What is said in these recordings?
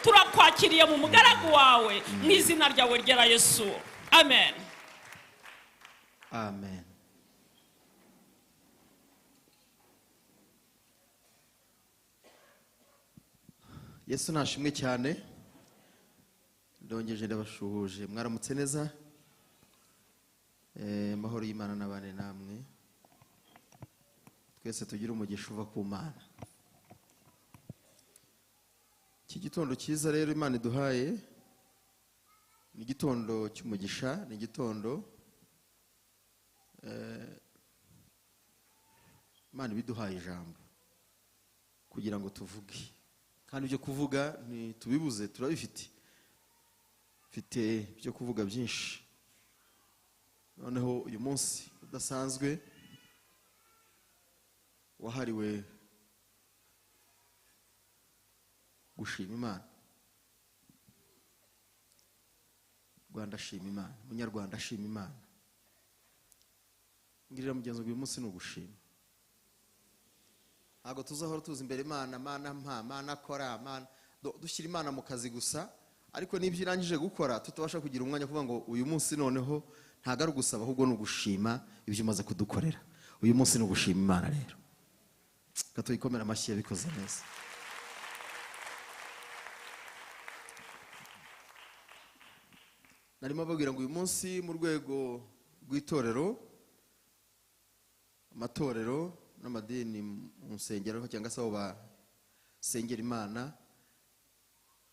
Turakwakiriye mu mugaragu wawe, mu izina ryawe ryera Yesu, amen. Amen. Yesu nashimwe cyane. Ndongeje ndabashuhuje, mwaramutse neza. Amahoro y'Imana n'abane namwe. Twese tugire umugisha uva ku Mana. Iki gitondo cyiza rero Imana iduhaye ni igitondo cy'umugisha, ni igitondo Imana ibiduhaye ijambo kugira ngo tuvuge, kandi ibyo kuvuga ntitubibuze, turabifite. Mfite ibyo kuvuga byinshi. Noneho uyu munsi udasanzwe wahariwe gushima Imana. Rwanda shima Imana, Munyarwanda shima Imana. Ngirira mugenzi uyu munsi ni ugushima. Ntabwo tuzahora tuza imbere Imana, Mana mpa, Mana kora, Mana dushyira Imana mu kazi gusa, ariko n'ibyo irangije gukora tutabasha kugira umwanya kuvuga ngo uyu munsi noneho ntabwo ari ugusaba, ahubwo ni ugushima ibyo umaze kudukorera. Uyu munsi ni ugushima Imana rero. Reka tuyikomere amashyi, yabikoze neza. Narimo ababwira ngo uyu munsi mu rwego rw'itorero, amatorero n'amadini mu nsengero cyangwa se aho basengera Imana,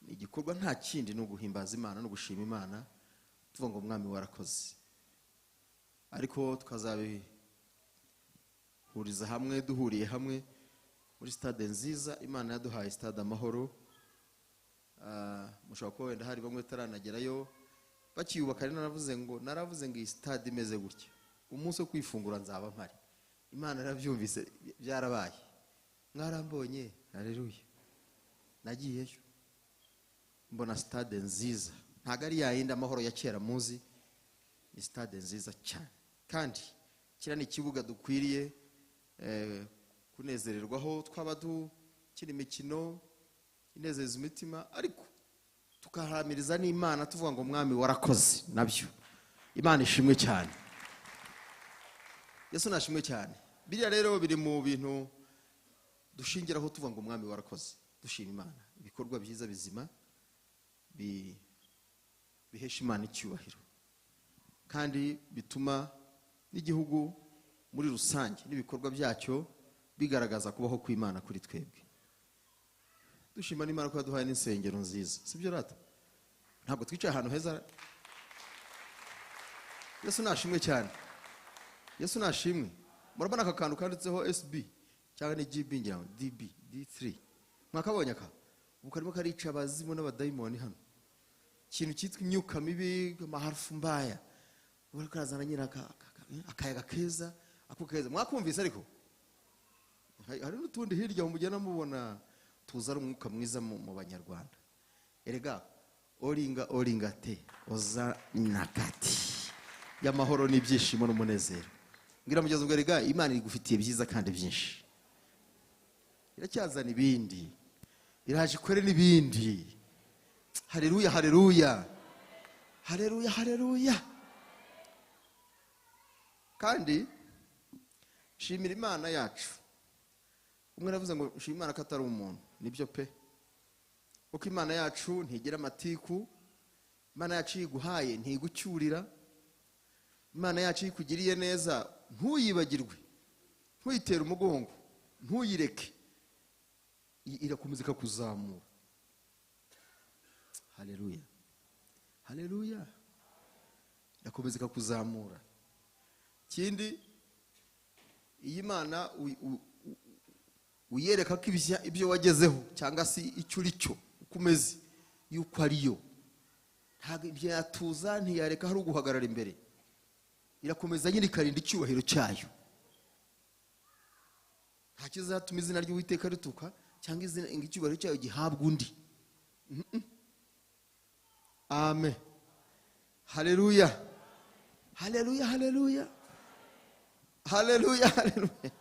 ni igikorwa nta kindi, ni uguhimbaza Imana no gushima Imana, tuvuga ngo Mwami warakoze. Ariko tukazabihuriza hamwe, duhuriye hamwe muri stade nziza Imana yaduhaye, stade Amahoro. Mushobora kuba wenda hari bamwe bataranagerayo bakiyubaka. Rero naravuze ngo iyi stade imeze gutya, umunsi wo kwifungura nzaba mpari. Imana yarabyumvise, byarabaye. Mwarambonye, haleluya. Nagiyeyo mbona stade nziza, ntabwo ari yayindi Amahoro ya kera muzi, ni stade nziza cyane. Kandi kiriya ni ikibuga dukwiriye kunezererwaho, twaba dukina imikino inezeza imitima, ariko tukaharamiriza n'Imana tuvuga ngo Mwami warakoze. Nabyo Imana ishimwe cyane, Yesu nashimwe cyane. Biriya rero biri mu bintu dushingiraho tuvuga ngo Mwami warakoze, dushima Imana ibikorwa byiza bizima bihesha Imana icyubahiro, kandi bituma n'igihugu muri rusange n'ibikorwa byacyo bigaragaza kubaho kw'Imana kuri twebwe. Dushima n'Imana ko yaduhaye n'insengero nziza, sibyo rata? Ntabwo twicaye ahantu heza. Yesu nashimwe cyane, Yesu nashimwe. Murabona aka kantu kanditseho SB cyangwa ni GB, ngira ngo DB D3, mwakabonye aka? Ubu karimo karica abazimu n'abadayimoni hano, ikintu cyitwa imyuka mibi, amaharufu mbaya, ubona karazana nyine akayaga keza, ako keza mwakumvise. Ariko hari n'utundi hirya mugenda mubona tuza ari umwuka mwiza mu Banyarwanda. Erega oringa oringa te oza nakati y'amahoro n'ibyishimo n'umunezero. Ngira mugeze ubwo erega Imana igufitiye byiza kandi byinshi, iracyazana ibindi, iraje ikore n'ibindi. Haleluya, haleluya, haleluya, haleluya. Kandi shimira Imana yacu. Umwe aravuze ngo shima Imana ko atari umuntu, nibyo pe. Kuko Imana yacu ntigira amatiku, Imana yacu iguhaye ntigucyurira, Imana yacu ikugiriye neza ntuyibagirwe, ntuyitere umugongo, ntuyireke, irakomeza ikakuzamura. Haleluya, haleluya, irakomeza ikakuzamura. Ikindi, iyi Imana uyereka ko ibyo wagezeho cyangwa se icyo uri cyo uko umeze yuko ariyo, ntabwo ibyo yatuza, ntiyareka hari uguhagarara imbere, irakomeza nyine ikarinda icyubahiro cyayo. Nta kizatuma izina ry'Uwiteka rituka cyangwa izina icyubahiro cyayo gihabwa undi. Amen, haleluya, haleluya, haleluya, haleluya, haleluya.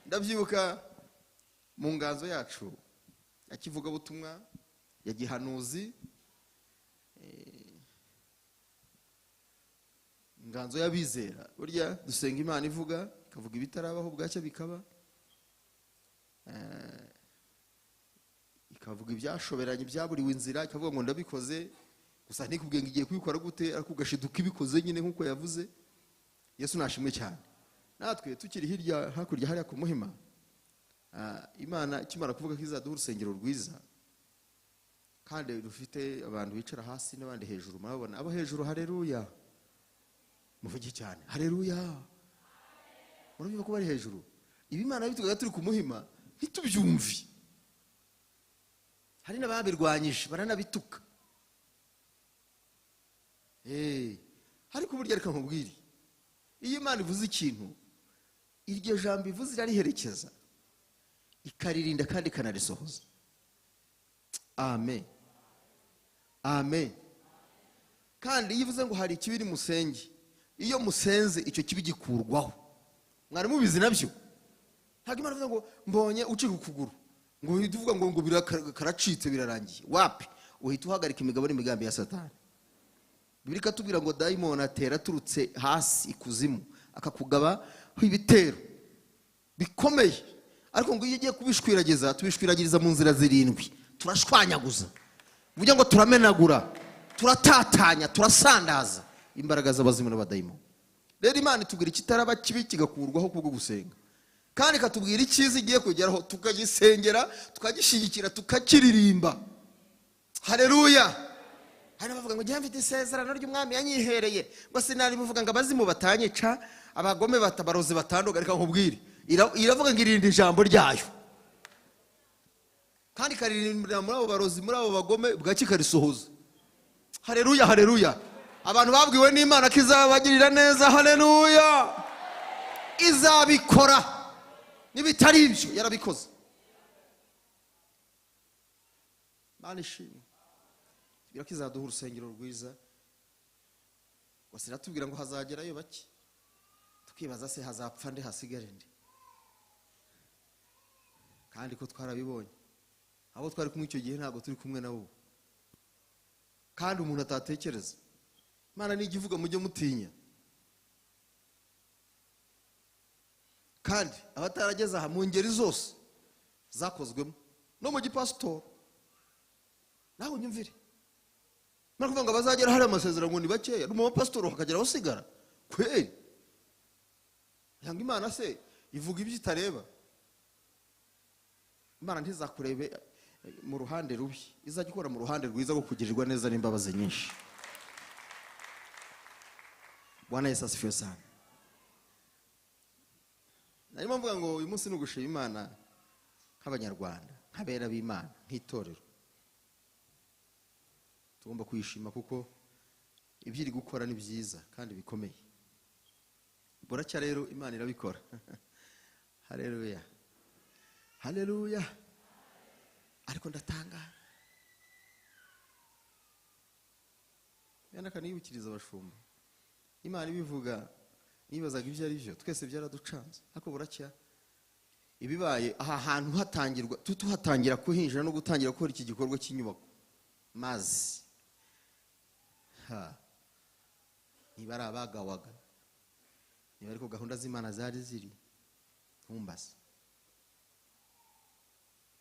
Ndabyibuka mu nganzo yacu ya kivugabutumwa, ya gihanuzi, inganzo y'abizera. Burya dusenga Imana ivuga, ikavuga ibitarabaho bwacya bikaba, ikavuga ibyashoberanye byaburiwe inzira, ikavuga ngo ndabikoze, gusa ntikubwiye ngo igiye kubikora gute, ariko ugashiduka ibikoze nyine nk'uko yavuze. Yesu nashimwe cyane. Natwe tukiri hirya hakurya hariya ku Muhima, Imana ikimara kuvuga ko izaduha urusengero rwiza kandi rufite abantu bicara hasi n'abandi hejuru, murabona abo hejuru, haleluya, muvuge cyane haleluya, murabyumva ko bari hejuru. Ibi Imana bitugaga turi ku Muhima ntitubyumvi, hari n'ababirwanyije baranabituka. Ariko burya reka nkubwire, iyo Imana ivuze ikintu, iryo jambo ivuze irariherekeza, ikaririnda kandi ikanarisohoza. Amen, amen. Kandi iyo ivuze ngo hari ikibi ni musenge, iyo musenze icyo kibi gikurwaho. Mwari mubizi nabyo? Ntabwo Imana ivuze ngo mbonye ucika ukuguru ngo uhite uvuga ngo karacitse birarangiye. Wapi, uhita uhagarika imigabo n'imigambi ya Satani. Bibiliya ikatubwira ngo dayimoni atera aturutse hasi ikuzimu, akakugaba ibitero bikomeye, ariko ngo iyo ugiye kubishwiragiza, tubishwiragiriza mu nzira zirindwi, turashwanyaguza, uvuge ngo turamenagura, turatatanya, turasandaza imbaraga z'abazimu n'abadayimoni. Rero Imana itubwira ikitaraba kibi kigakurwaho kubwo gusenga, kandi ikatubwira icyiza igiye kugeraho, tukagisengera, tukagishyigikira, tukakiririmba. Haleluya. Hari abavuga ngo njye mfite isezerano ry'umwami yanyihereye, ngo sinari buvuga ngo abazimu batanyica, abagome batabarozi batanduka. Reka nkubwire, iravuga ngo irinde ijambo ryayo, kandi ikaririmbira muri abo barozi, muri abo bagome, bwaki ikarisohoza. Haleluya, haleluya. Abantu babwiwe n'Imana ko izabagirira neza, haleluya, izabikora. N'ibitari ibyo yarabikoze. Imana ishimwe. Tubwira ko izaduha urusengero rwiza, gusa iratubwira ngo hazagerayo bake, tukibaza se hazapfa nde hasigare nde? Kandi ko twarabibonye, abo twari kumwe icyo gihe ntabwo turi kumwe nabo. Kandi umuntu atatekereza, Imana nijya ivuga mujye mutinya. Kandi abatarageze aha mu ngeri zose zakozwemo, no mu gipasitori, nawe unyumvire. Mara kuvuga ngo abazagera hari amasezerano ngo ni bakeya, no mu bapasitori hakagera abasigara kweri. Yanga Imana se ivuga ibyo itareba? Imana ntizakurebe mu ruhande rubi, izajya ikora mu ruhande rwiza rwo kugirirwa neza n'imbabazi nyinshi. Bwana Yesu asifiwe sana. Narimo mvuga ngo uyu munsi ni ugushima Imana nk'Abanyarwanda, nk'abera b'Imana, nk'itorero. Tugomba kuyishima kuko ibyo iri gukora ni byiza kandi bikomeye. Buracya rero Imana irabikora. Haleluya, haleluya. Ariko ndatangara, yana kanibukiriza abashumba, Imana ibivuga nibazaga ibyo ari byo, twese byaraducanze. Ariko buracya ibibaye aha hantu hatangirwa, tuhatangira kuhinjira no gutangira gukora iki gikorwa cy'inyubako, mazi niba ari abagawaga, niba ariko gahunda z'Imana zari ziri, ntumbaze.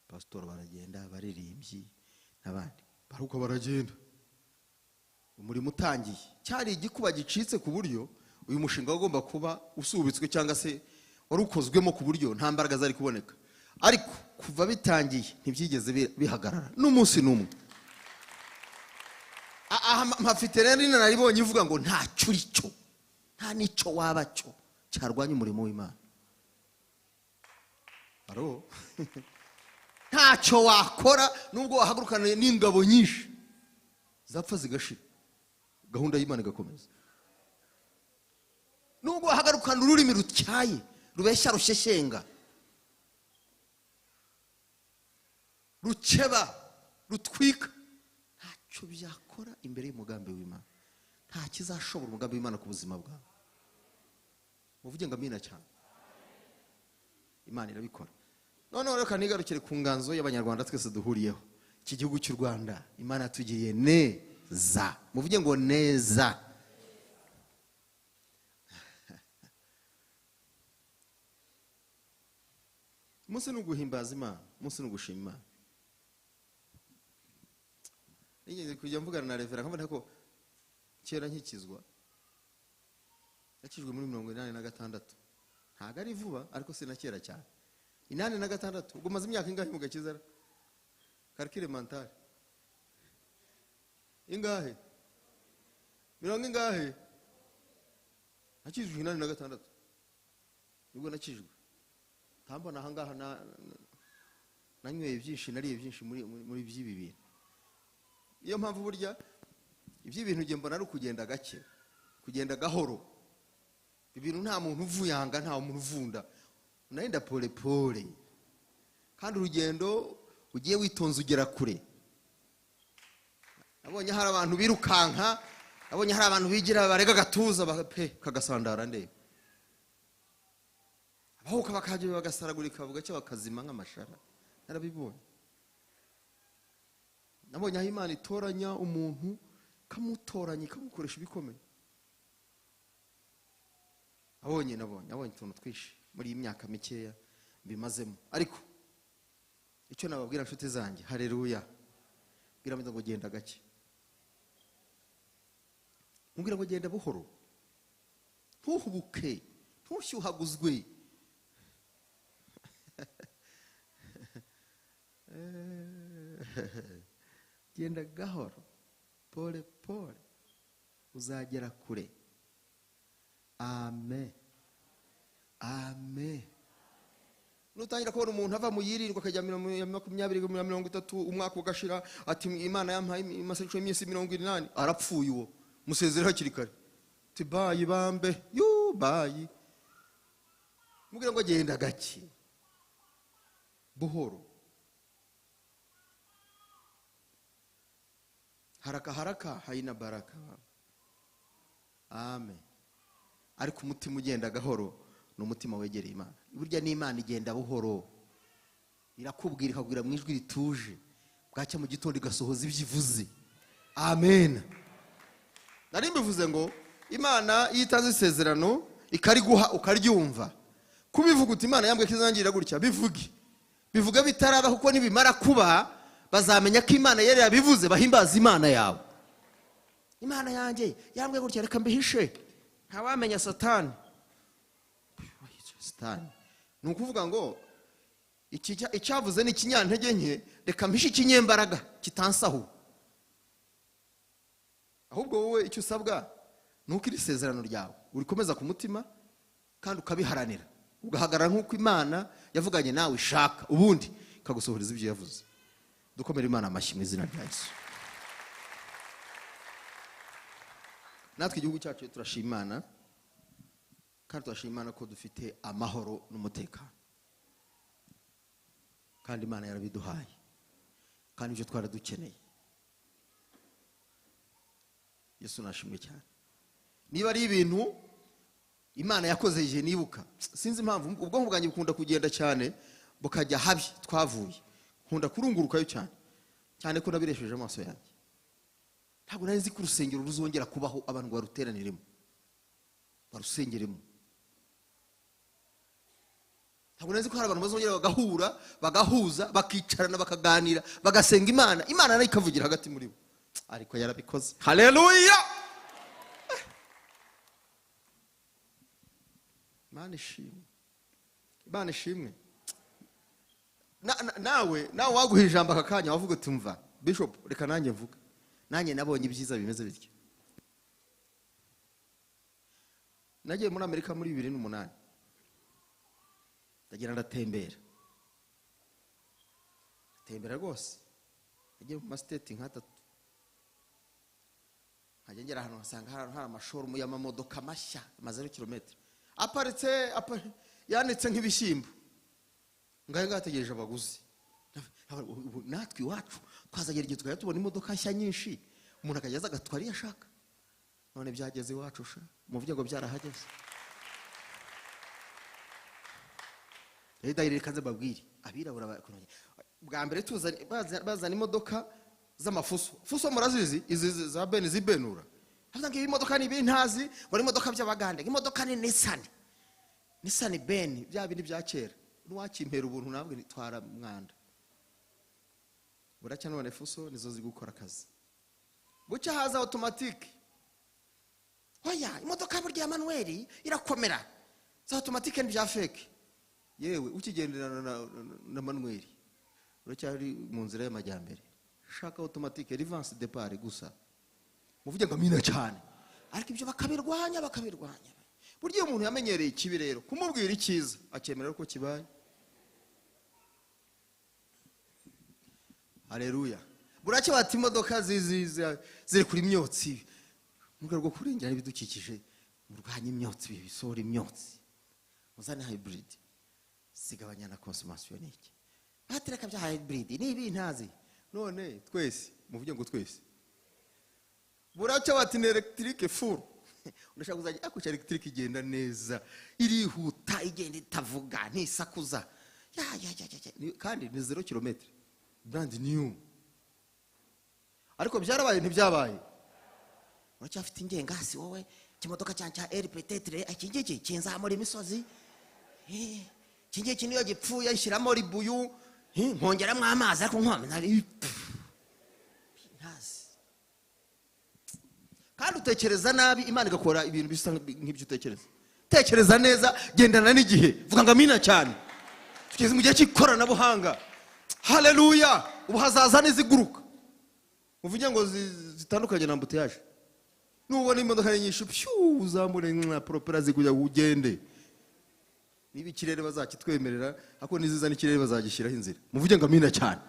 Pastor baragenda, baririmbyi n'abandi baruko baragenda, umurimo utangiye. Cyari igikuba gicitse ku buryo uyu mushinga wagomba kuba usubitswe cyangwa se wari ukozwemo ku buryo nta mbaraga zari kuboneka. Ariko kuva bitangiye ntibyigeze bihagarara n'umunsi n'umwe. Aha mpafite rero inararibonye ivuga ngo ntacyo uri cyo, nta n'icyo waba cyo cyarwanya umurimo w'Imana. Aro ntacyo wakora nubwo wahagurukana n'ingabo nyinshi zapfa zigashira, gahunda y'Imana igakomeza. Nubwo wahagarukana ururimi rutyaye rubeshya rusheshenga rukeba rutwika, ntacyo byakora imbere y'umugambi w'Imana. Nta kizashobora umugambi w'Imana ku buzima bwawe. Muvuge ngo amina cyane. Imana irabikora. Noneho reka nigarukire ku nganzo y'Abanyarwanda twese duhuriyeho. Iki gihugu cy'u Rwanda Imana yatugiriye neza. Muvuge ngo neza. Umunsi ni uguhimbaza Imana, umunsi ni ugushima Imana. Nigeze kujya mvugana na Revera nkabona ko kera nkikizwa, nakijwe muri 86, ntabwo ari vuba ariko si na kera cyane, 86. Ubwo maze imyaka ingahe mu gakiza? Calcul mental ingahe? Mirongo ingahe? Nakijwe 86 nibwo nakijwe. Tambona ahangaha nanyweye byinshi, nariye byinshi muri by'ibi bintu. Iyo mpamvu burya iby'ibintu nge mbona ari ukugenda gake, kugenda gahoro. Ibintu nta muntu uvuyanga, nta muntu uvunda, unaenda pole pole. Kandi urugendo ugiye witonze ugera kure. Nabonye hari abantu birukanka, nabonye hari abantu bigira barega gatuza pe kagasandara ndebe, abahuka bakajya bagasaragurika bugacya bakazima nk'amashara. Narabibonye. Nabonye aho Imana itoranya umuntu, kamutoranya ikamukoresha ibikomeye. Nabonye utuntu twinshi muri iyi myaka mikeya mbimazemo. Ariko icyo nababwira nshuti zanjye, haleluya, bwira ngo genda gake, mubwira ngo genda buhoro, ntuhubuke, ntushyuhaguzwe. Genda gahoro, pole pole, uzagera kure. Amen, amen. Nutangira kubona umuntu ava mu yirindwa akajya 20, 30, umwaka ugashira, ati Imana yampaye amasengesho y'iminsi 80, arapfuye uwo, musezere hakiri kare, ati bayi bambe yu bayi. Mubwira ngo genda gake, buhoro, haraka haraka haina baraka. Amen. Ariko umutima ugenda gahoro ni umutima wegereye Imana. Burya n'Imana igenda buhoro, irakubwira ikakubwira mu ijwi rituje, bwacya mu gitondo igasohoza ibyo ivuze. Amen. Nari mbivuze ngo Imana iyo itanze isezerano ikariguha ukaryumva, kubivuga uti Imana yambwiye ko izangira gutya, bivuge bivuga bitaraba, kuko nibimara kuba bazamenya ko Imana yari yabivuze, bahimbaza Imana yawe. Imana yanjye yambwiye gutya, reka mbihishe, ntawamenya Satani. Satani ni ukuvuga ngo icyavuze ni ikinyantege nke, reka mpishe ikinyembaraga kitansaho. Ahubwo wowe icyo usabwa ni uko iri sezerano ryawe urikomeza ku mutima kandi ukabiharanira, ugahagarara nk'uko Imana yavuganye nawe ishaka, ubundi ikagusohoreza ibyo yavuze. Dukomere Imana amashyi mu izina rya Yesu. Natwe igihugu cyacu turashima Imana, kandi turashima Imana ko dufite amahoro n'umutekano, kandi Imana yarabiduhaye, kandi ibyo twaradukeneye. Yesu nashimwe cyane. Niba ari ibintu Imana yakoze igihe nibuka, sinzi impamvu ubwonko bwanjye bukunda kugenda cyane bukajya habi twavuye, nkunda kurungurukayo cyane cyane ko nabiresheje amaso yanjye. Ntabwo nari nzi ko urusengero ruzongera kubaho abantu baruteraniremo, barusengeremo. Ntabwo nari nzi ko hari abantu bazongera bagahura, bagahuza, bakicarana, bakaganira, bagasenga Imana, Imana nayo ikavugira hagati muri bo. Ariko yarabikoze. Haleluya! Imana ishimwe, Imana ishimwe. Nawe waguha ijambo aka kanya wavuga uti mva Bishop, reka nanjye mvuga, nanjye nabonye ibyiza bimeze bityo. Nagiye muri Amerika muri 2008, ndagira ndatembera, ndatembera rwose. Nagiye mu masiteti nk'atatu, nkajya ngera ahantu nkasanga hari amashowroom y'amamodoka mashya amaze kilometero aparitse, yanitse nk'ibishyimbo, ngaho ngategereje abaguzi. Natwe iwacu twazagera igihe tukajya tubona imodoka nshya nyinshi, umuntu akajya aza agatwara iyo ashaka. None byageze iwacu sha, muvuge ngo byarahageze. Rero reka nze mbabwire abirabura Bwa mbere bazana imodoka z'amafuso. Fuso murazizi, izi za beni zibenura. Havuga ngo iyi modoka ni ibintazi, ngo ni imodoka by'abagande, imodoka ni Nissan. Nissan Ben, bya bindi bya kera. N'uwakimpera ubuntu nabwe nitwara mwanda. Buracya none fuso nizo zigukora akazi. Bucya haza automatique. Oya, imodoka burya ya manuel irakomera. Za automatique ni bya fake. Yewe ukigenderana na manuel uracyari mu nzira y'amajyambere. Shaka automatique reverse départ gusa. Muvuge ngo amina cyane. Ariko ibyo bakabirwanya. Burya umuntu yamenyereye ikibi rero kumubwira icyiza akemera ko kibaye. Haleluya. Buracyo bati imodoka ziri kuri myotsi mu rwego rwo kurengera ibidukikije, murwanye imyotsi, bisohora imyotsi, muzane hybrid sigabanya na consommation n'iki batereka bya hybrid nibi ntazi. None twese muvuge ngo twese. Buracyo bati ni electric full. Urashaka kuzajya akuca electric igenda neza, irihuta, igenda itavuga, ntisakuza. Ya ya ya ya. Kandi ni 0 km. Brand new. Ariko byarabaye ntibyabaye. Uracyafite ingengasi wowe, kimodoka cyanjye cya RPT3 iki ngiki kinzamura imisozi. Iki ngiki niyo gipfuye nshyiramo ribuyu, nkongeramo amazi ariko nkomeza ntazi. Kandi utekereza nabi, Imana igakora ibintu bisa nk'ibyo utekereza. Tekereza neza, gendana n'igihe, vuga ngo amina cyane. Tugeze mu gihe cy'ikoranabuhanga. Haleluya! Ubu hazaza n'iziguruka. Muvuge ngo zitandukanye na embouteillage. Nubona imodoka nyinshi pyu uzamure nka propera zikujya ugende. Niba ikirere bazakitwemerera, ako niziza n'ikirere bazagishyiraho inzira. Muvuge ngo amina cyane.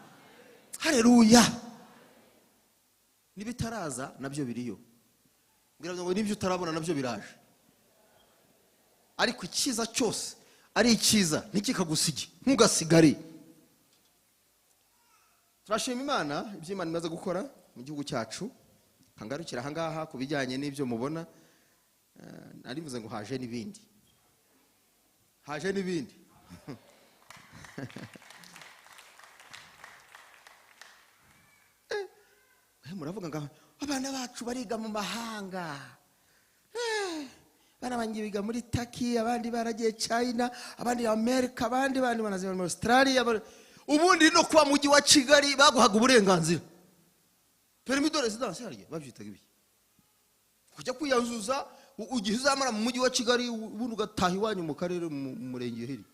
Haleluya! Nibitaraza nabyo biriyo. Ngira ngo nibyo utarabona nabyo biraje. Ariko icyiza cyose ari icyiza ntikikagusige, ntugasigare. Turashima Imana ibyo Imana imaze gukora mu gihugu cyacu. Kangarukira aha ngaha ku bijyanye n'ibyo mubona. Narivuze ngo haje n'ibindi. Haje n'ibindi. Muravuga ngo abana bacu bariga mu mahanga. Abana banjye biga muri Turkey, abandi baragiye China, abandi America, abandi banaze muri Australia. Ubundi no kuba mujyi wa Kigali baguhaga uburenganzira. Permis de résidence harya babyitaga ibiki? Kujya kwiyanzuza ugihe uzamara mu mujyi wa Kigali, ubundi ugataha iwanyu mu karere mu murenge hiri.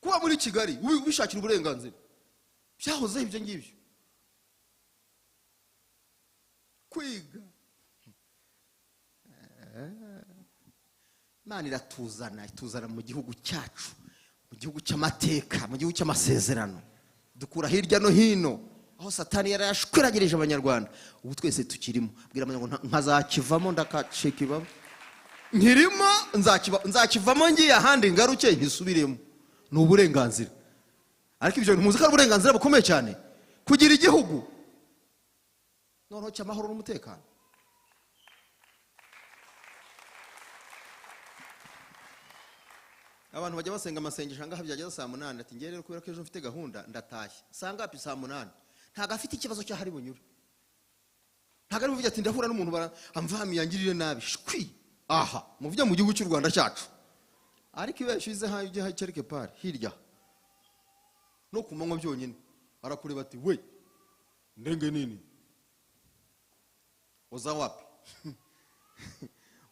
Kuba muri Kigali ubishakira uburenganzira. Byahoze ibyo ngibyo. Kwiga. Imana iratuzana, ituzana mu gihugu cyacu, mu gihugu cy'amateka, mu gihugu cy'amasezerano. Dukura hirya no hino aho Satani yarashwiragirije abanyarwanda. Ubu twese tukirimo. Bwira abanyarwanda nkazakivamo ndakacika ibaba. Nkirimo nzakivamo ngiye ahandi ngaruke nkisubiremo. Ni uburenganzira. Ariko ibyo ntimuzi ko ari uburenganzira bukomeye cyane kugira igihugu noneho cy'amahoro n'umutekano. Abantu bajya basenga amasengesho ngaha byageza saa 8 ati ngiye rero kubera ko ejo mfite gahunda ndatashye. Sanga api saa 8. Ntago afite ikibazo cy'ahari bunyure. Ntago ari buvuge ati ndahura n'umuntu amvami yangirire nabi. Shwi! Aha, muvuge mu gihugu cy'u Rwanda cyacu. Ariko iyo yashize ha ujye quelque part hirya. No kumanywa byonyine arakureba ati we ndenge nini. Uza wapi?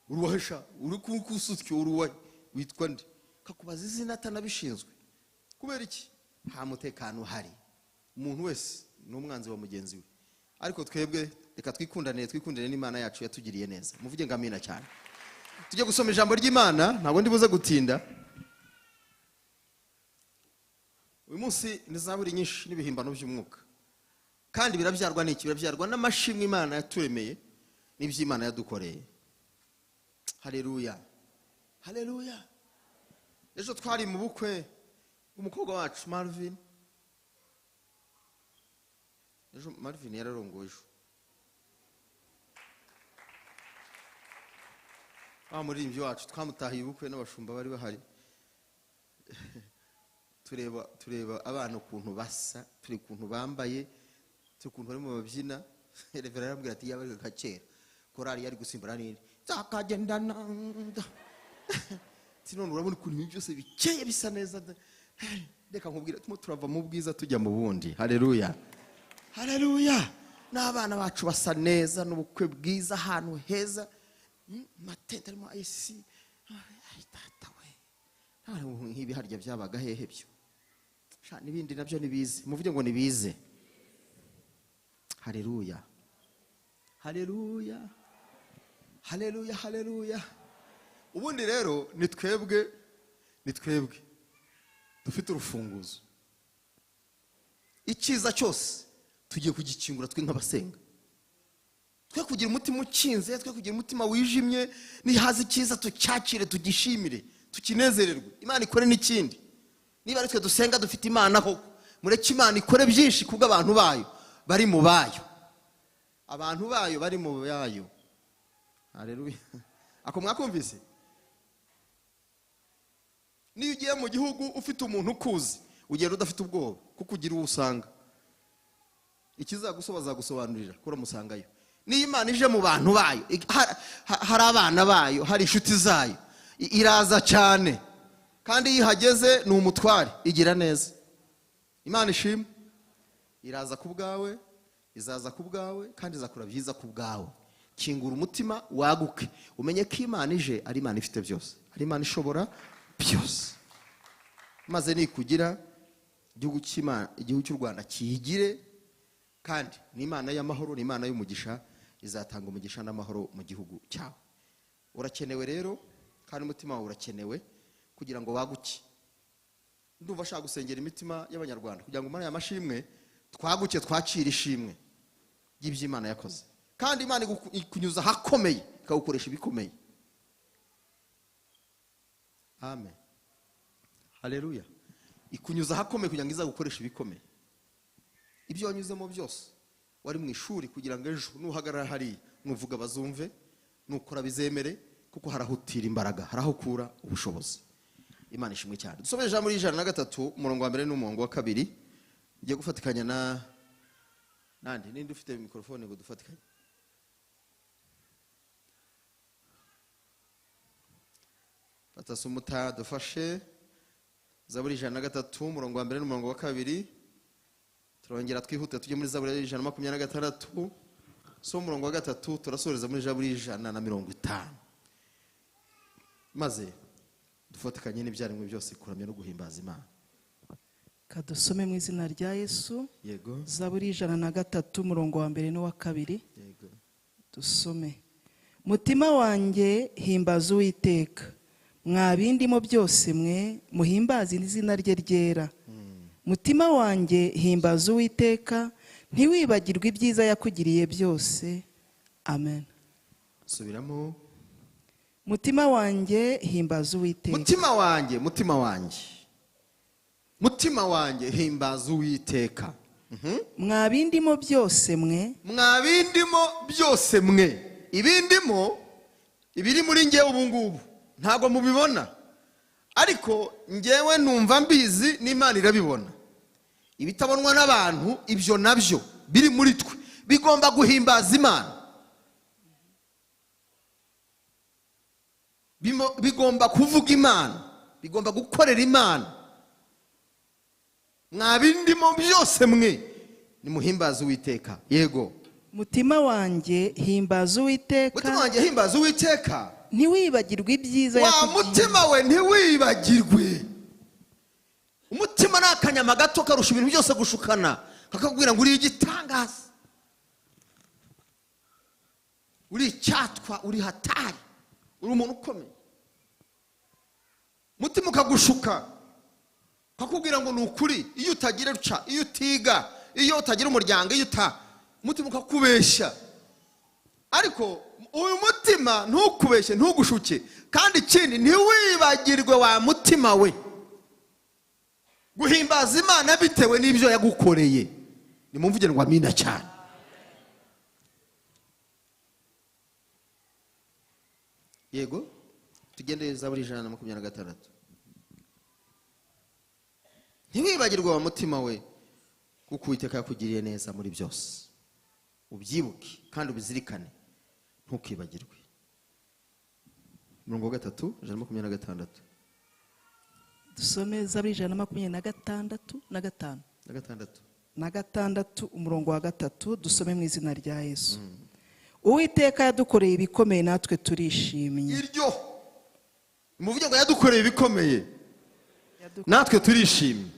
Uruwahesha, uri kukusutyo uruwa witwa nde? Kakubaza izina atanabishinzwe. Kubera iki? Nta mutekano uhari. Umuntu wese ni umwanzi wa mugenzi we. Ariko twebwe reka twikundane, twikundane n'Imana yacu yatugiriye neza. Muvuge ngo amina cyane. Tujye gusoma ijambo ry'Imana, ntabwo ndibuze gutinda. Uyu munsi ni zaburi nyinshi n'ibihimbano by'umwuka. Kandi birabyarwa n'iki? Birabyarwa n'amashimwe Imana yaturemeye n'iby'Imana yadukoreye. Haleluya. Haleluya. Ejo twari mu bukwe umukobwa wacu Marvin. Ejo Marvin yararongoye ejo. Wa muririmbyi wacu twamutahiye ubukwe n'abashumba bari bahari. Tureba abana ukuntu basa, tureba ukuntu bambaye, tureba ukuntu barimo babyina. Revera arambwira ati yaba ari nka kera korali yari gusimbura nini nzakagendana. Ati none urabona ukuntu ibintu byose bikeye bisa neza. Reka nkubwire, turimo turava mu bwiza tujya mu bundi. Haleluya, haleluya. N'abana bacu basa neza, n'ubukwe bwiza, ahantu heza, amatente arimo ayisi. Ay, data we, nk'ibi harya byabaga hehe byo? Sha, n'ibindi nabyo nibize, muvuge ngo nibize. Haleluya, haleluya, haleluya, haleluya. Ubundi rero ni twebwe dufite urufunguzo. Icyiza cyose tugiye kugikingura twe nk'abasenga. Twe kugira umutima ukinze, twe kugira umutima wijimye, nihaza icyiza tucyakire, tugishimire, tukinezererwe. Imana ikore n'ikindi. Niba ari twe dusenga dufite Imana koko, mureke Imana ikore byinshi kubw'abantu bayo bari mu bayo. Abantu bayo bari mu bayo. Haleluya. Ako mwakumvise? Niyo ugiye mu gihugu ufite umuntu ukuzi, ugenda udafite ubwoba kuko ugira uwo usanga. Ikizagusoba azagusobanurira ko uramusangayo. Niyo Imana ije mu bantu bayo, hari abana bayo, hari inshuti zayo, iraza cyane. Kandi iyo ihageze ni umutware, igira neza. Imana ishimwe. Iraza ku bwawe, izaza ku bwawe, kandi izakora byiza ku bwawe. Kingura umutima waguke, umenye ko Imana ije ari Imana ifite byose, ari Imana ishobora byose. Maze nikugira igihugu cy'Imana, igihugu cy'u Rwanda kiyigire, kandi ni Imana y'amahoro, ni Imana y'umugisha, izatanga umugisha n'amahoro mu gihugu cyawe. Urakenewe rero, kandi umutima wawe urakenewe kugira ngo waguke. Ndumva ashaka gusengera imitima y'Abanyarwanda kugira ngo muri aya mashimwe twaguke, twakire ishimwe ry'iby'Imana yakoze. Kandi Imana ikunyuza ahakomeye, ikagukoresha ibikomeye. Amen, haleluya. Ikunyuza ahakomeye kugira ngo izagukoreshe ibikomeye. Ibyo wanyuzemo byose, wari mu ishuri kugira ngo ejo nuhagarara hariya, nuvuga bazumve, nukora bizemere, kuko harahutira imbaraga, harahukura ubushobozi. Imana ishimwe cyane. Dusome ijambo 103, umurongo wa mbere n'umurongo wa kabiri. Ngiye gufatikanya na nandi, ninde ufite mikrofone ngo dufatikanye? Batasumuta dufashe Zaburi 103, umurongo wa mbere n'umurongo wa kabiri. Turongera twihute tujye muri Zaburi 126, so umurongo wa 3, turasoreza muri Zaburi 150. Maze dufatikanye n'ibyaremwe byose kuramya no guhimbaza Imana. Kadusome mu izina rya Yesu. Yego. Zaburi 103, umurongo wa mbere n'uwa kabiri. Yego. Dusome. Mutima wanjye himbaza Uwiteka, mwa bindimo byose mwe muhimbaze izina rye ryera. Mutima wanjye himbaza Uwiteka, ntiwibagirwe ibyiza yakugiriye byose. Amen. Subiramo. Mutima wanjye himbaza Uwiteka. Mutima wanjye, mutima wanjye, mutima wanjye himbaza Uwiteka. Mwa bindimo byose mwe, mwa bindimo byose mwe. Ibindimo ibiri muri njyewe ubu ngubu ntabwo mubibona, ariko njyewe numva mbizi n'Imana irabibona. Ibitabonwa n'abantu ibyo nabyo biri muri twe bigomba guhimbaza Imana, bigomba kuvuga Imana, bigomba gukorera Imana. Mwa bindimo byose mwe nimuhimbaze Uwiteka. Yego. Mutima wanjye himbaza Uwiteka. Mutima wanjye himbaza Uwiteka, ntiwibagirwe ibyiza wa yakugiriye. Mutima we ntiwibagirwe. Umutima ni akanyama gato karusha ibintu byose gushukana, kakakubwira ngo uri igitangaza, uri icyatwa, uri hatari, uri umuntu ukomeye. Umutima ukagushuka, kakubwira ngo ni ukuri, iyo utagira uca, iyo utiga, iyo utagira umuryango, iyo uta, umutima ukakubeshya. Ariko uyu mutima ntukubeshye, ntugushuke. Kandi ikindi, ntiwibagirwe wa mutima we guhimbaza Imana bitewe n'ibyo yagukoreye. Nimumvuge ngo amina cyane. Yego, tugende Zaburi 126. Ntiwibagirwe wa mutima we, kuko Uwiteka yakugiriye neza muri byose. Ubyibuke kandi ubizirikane, ntukibagirwe. Umurongo wa 3, 126. Dusome Zaburi 126 na 5. Na 6. Na 6, umurongo wa 3, dusome mu izina rya Yesu. Uwiteka yadukoreye ibikomeye, natwe turishimye. Iryo muvuge ngo yadukoreye ibikomeye, natwe turishimye.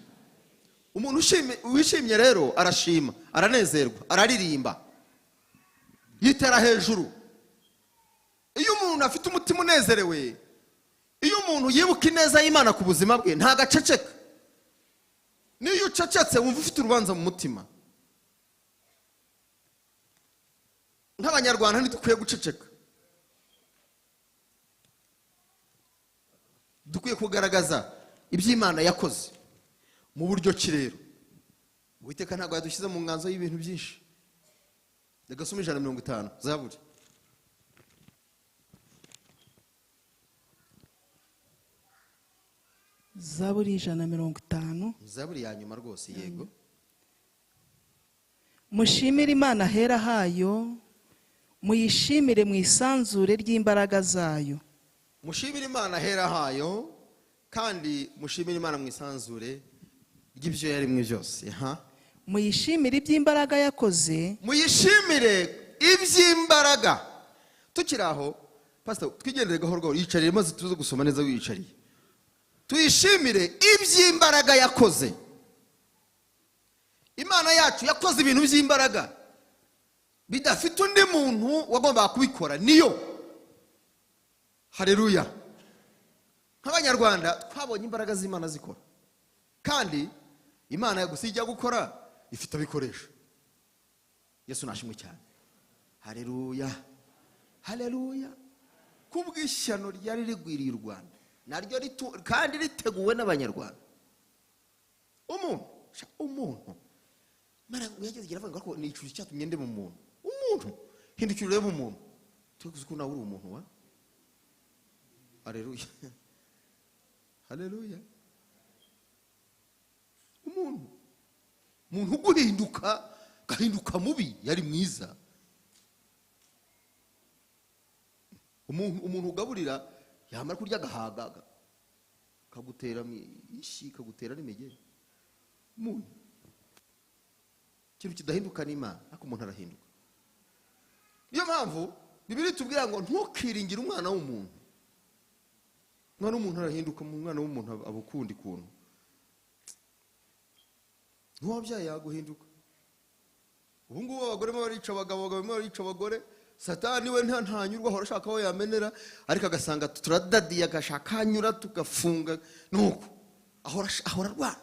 Umuntu wishimye rero arashima, aranezerwa, araririmba, yitera hejuru. Iyo umuntu afite umutima unezerewe, iyo umuntu yibuka ineza y'Imana ku buzima bwe, ntagaceceka. Niyo ucecetse wumva ufite urubanza mu mutima. Nk'Abanyarwanda ntidukwiye guceceka, dukwiye kugaragaza iby'Imana yakoze mu buryo ki. Rero Uwiteka ntabwo yadushyize mu nganzo y'ibintu byinshi. Reka some 150 Zaburi. Zaburi 150. Zaburi ya nyuma rwose, yego. Mushimire Imana ahera hayo, muyishimire mu isanzure ry'imbaraga zayo. Mushimire Imana ahera hayo, kandi mushimire Imana mu isanzure ry'ibyo yaremwe byose. Muyishimire iby'imbaraga yakoze. Muyishimire iby'imbaraga. Tukiri aho, Pastor, twigendere gahoro gahoro, yicarire maze tuze gusoma neza wiyicariye. Tuyishimire iby'imbaraga yakoze. Imana yacu yakoze ibintu by'imbaraga bidafite undi muntu wagombaga kubikora, niyo. Haleluya. Nk'Abanyarwanda twabonye imbaraga z'Imana zikora, kandi Imana yagusiga ijya gukora ifite abikoresho. Yesu nashimwe cyane. Haleluya, haleluya. Kubw'ishyano ryari rigwiriye u Rwanda, naryo kandi riteguwe n'Abanyarwanda. Umuntu Imana yageze iravuga ngo ni icucu cyatumye ndi mu muntu. Umuntu hindukira urebe umuntu, tuzi ko nawe uri umuntu wa. Haleluya, haleluya. Umuntu uguhinduka gahinduka mubi yari mwiza. Umuntu ugaburira yamara kurya agahaga kagutera ishi, kagutera n'imigeri. Umuntu ikintu kidahinduka ni Imana, ariko umuntu arahinduka. Niyo mpamvu Bibiliya itubwira ngo ntukiringire umwana w'umuntu. Umwana w'umuntu arahinduka, umwana w'umuntu aba ukundi kuntu. Ntiwabyaye yaguhinduka. Ubu ngubu abagore barica abagabo, abagabo barica abagore. Satani we ntanyurwa, ahora ashaka aho yamenera, ariko agasanga turadadiye, agashaka anyura tugafunga, nuko ahora arwana.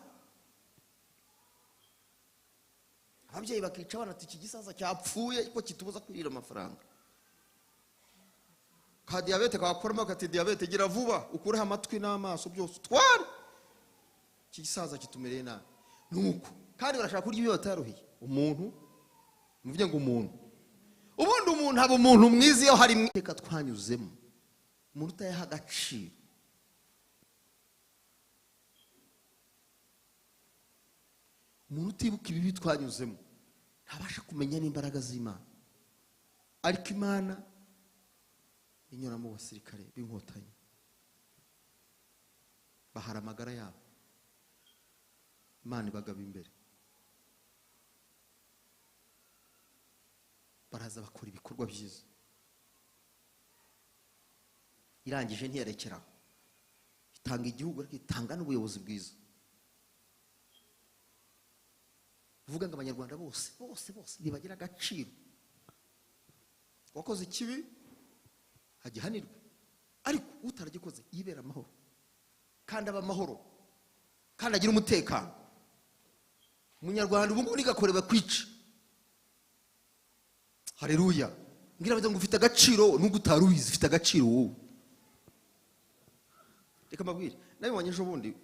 Ababyeyi bakica abana ati iki gisaza cyapfuye ko kitubuza kwirira amafaranga. Ka diyabete kakoramo kati diyabete gira vuba ukureho amatwi n'amaso byose utware, iki gisaza kitumereye nabi. Nuko kandi barashaka kurya ibyo bataruhiye. Umuntu muvuge ngo umuntu, ubundi umuntu aba umuntu mwiza iyo hari iteka twanyuzemo. Umuntu utayaha agaciro, umuntu utibuka ibibi twanyuzemo, ntabasha kumenya n'imbaraga z'Imana. Ariko Imana inyura mu basirikare b'inkotanyi, bahara amagara yabo, Imana ibagaba imbere, baraza bakora ibikorwa byiza. Irangije ntiyarekeraho, itanga igihugu, ariko itanga n'ubuyobozi bwiza. Uvuga ngo Abanyarwanda bose bose bose ntibagira agaciro. Wakoze ikibi agihanirwe, ariko utaragikoze yibera amahoro, kandi aba amahoro, kandi agira umutekano. Umunyarwanda ubu ngubu ntigakorewe kwica. Haleluya. Ngira ngo ufite agaciro nubwo utari ubizi, ufite agaciro wowe. Reka mbabwire, nabibonye ejo bundi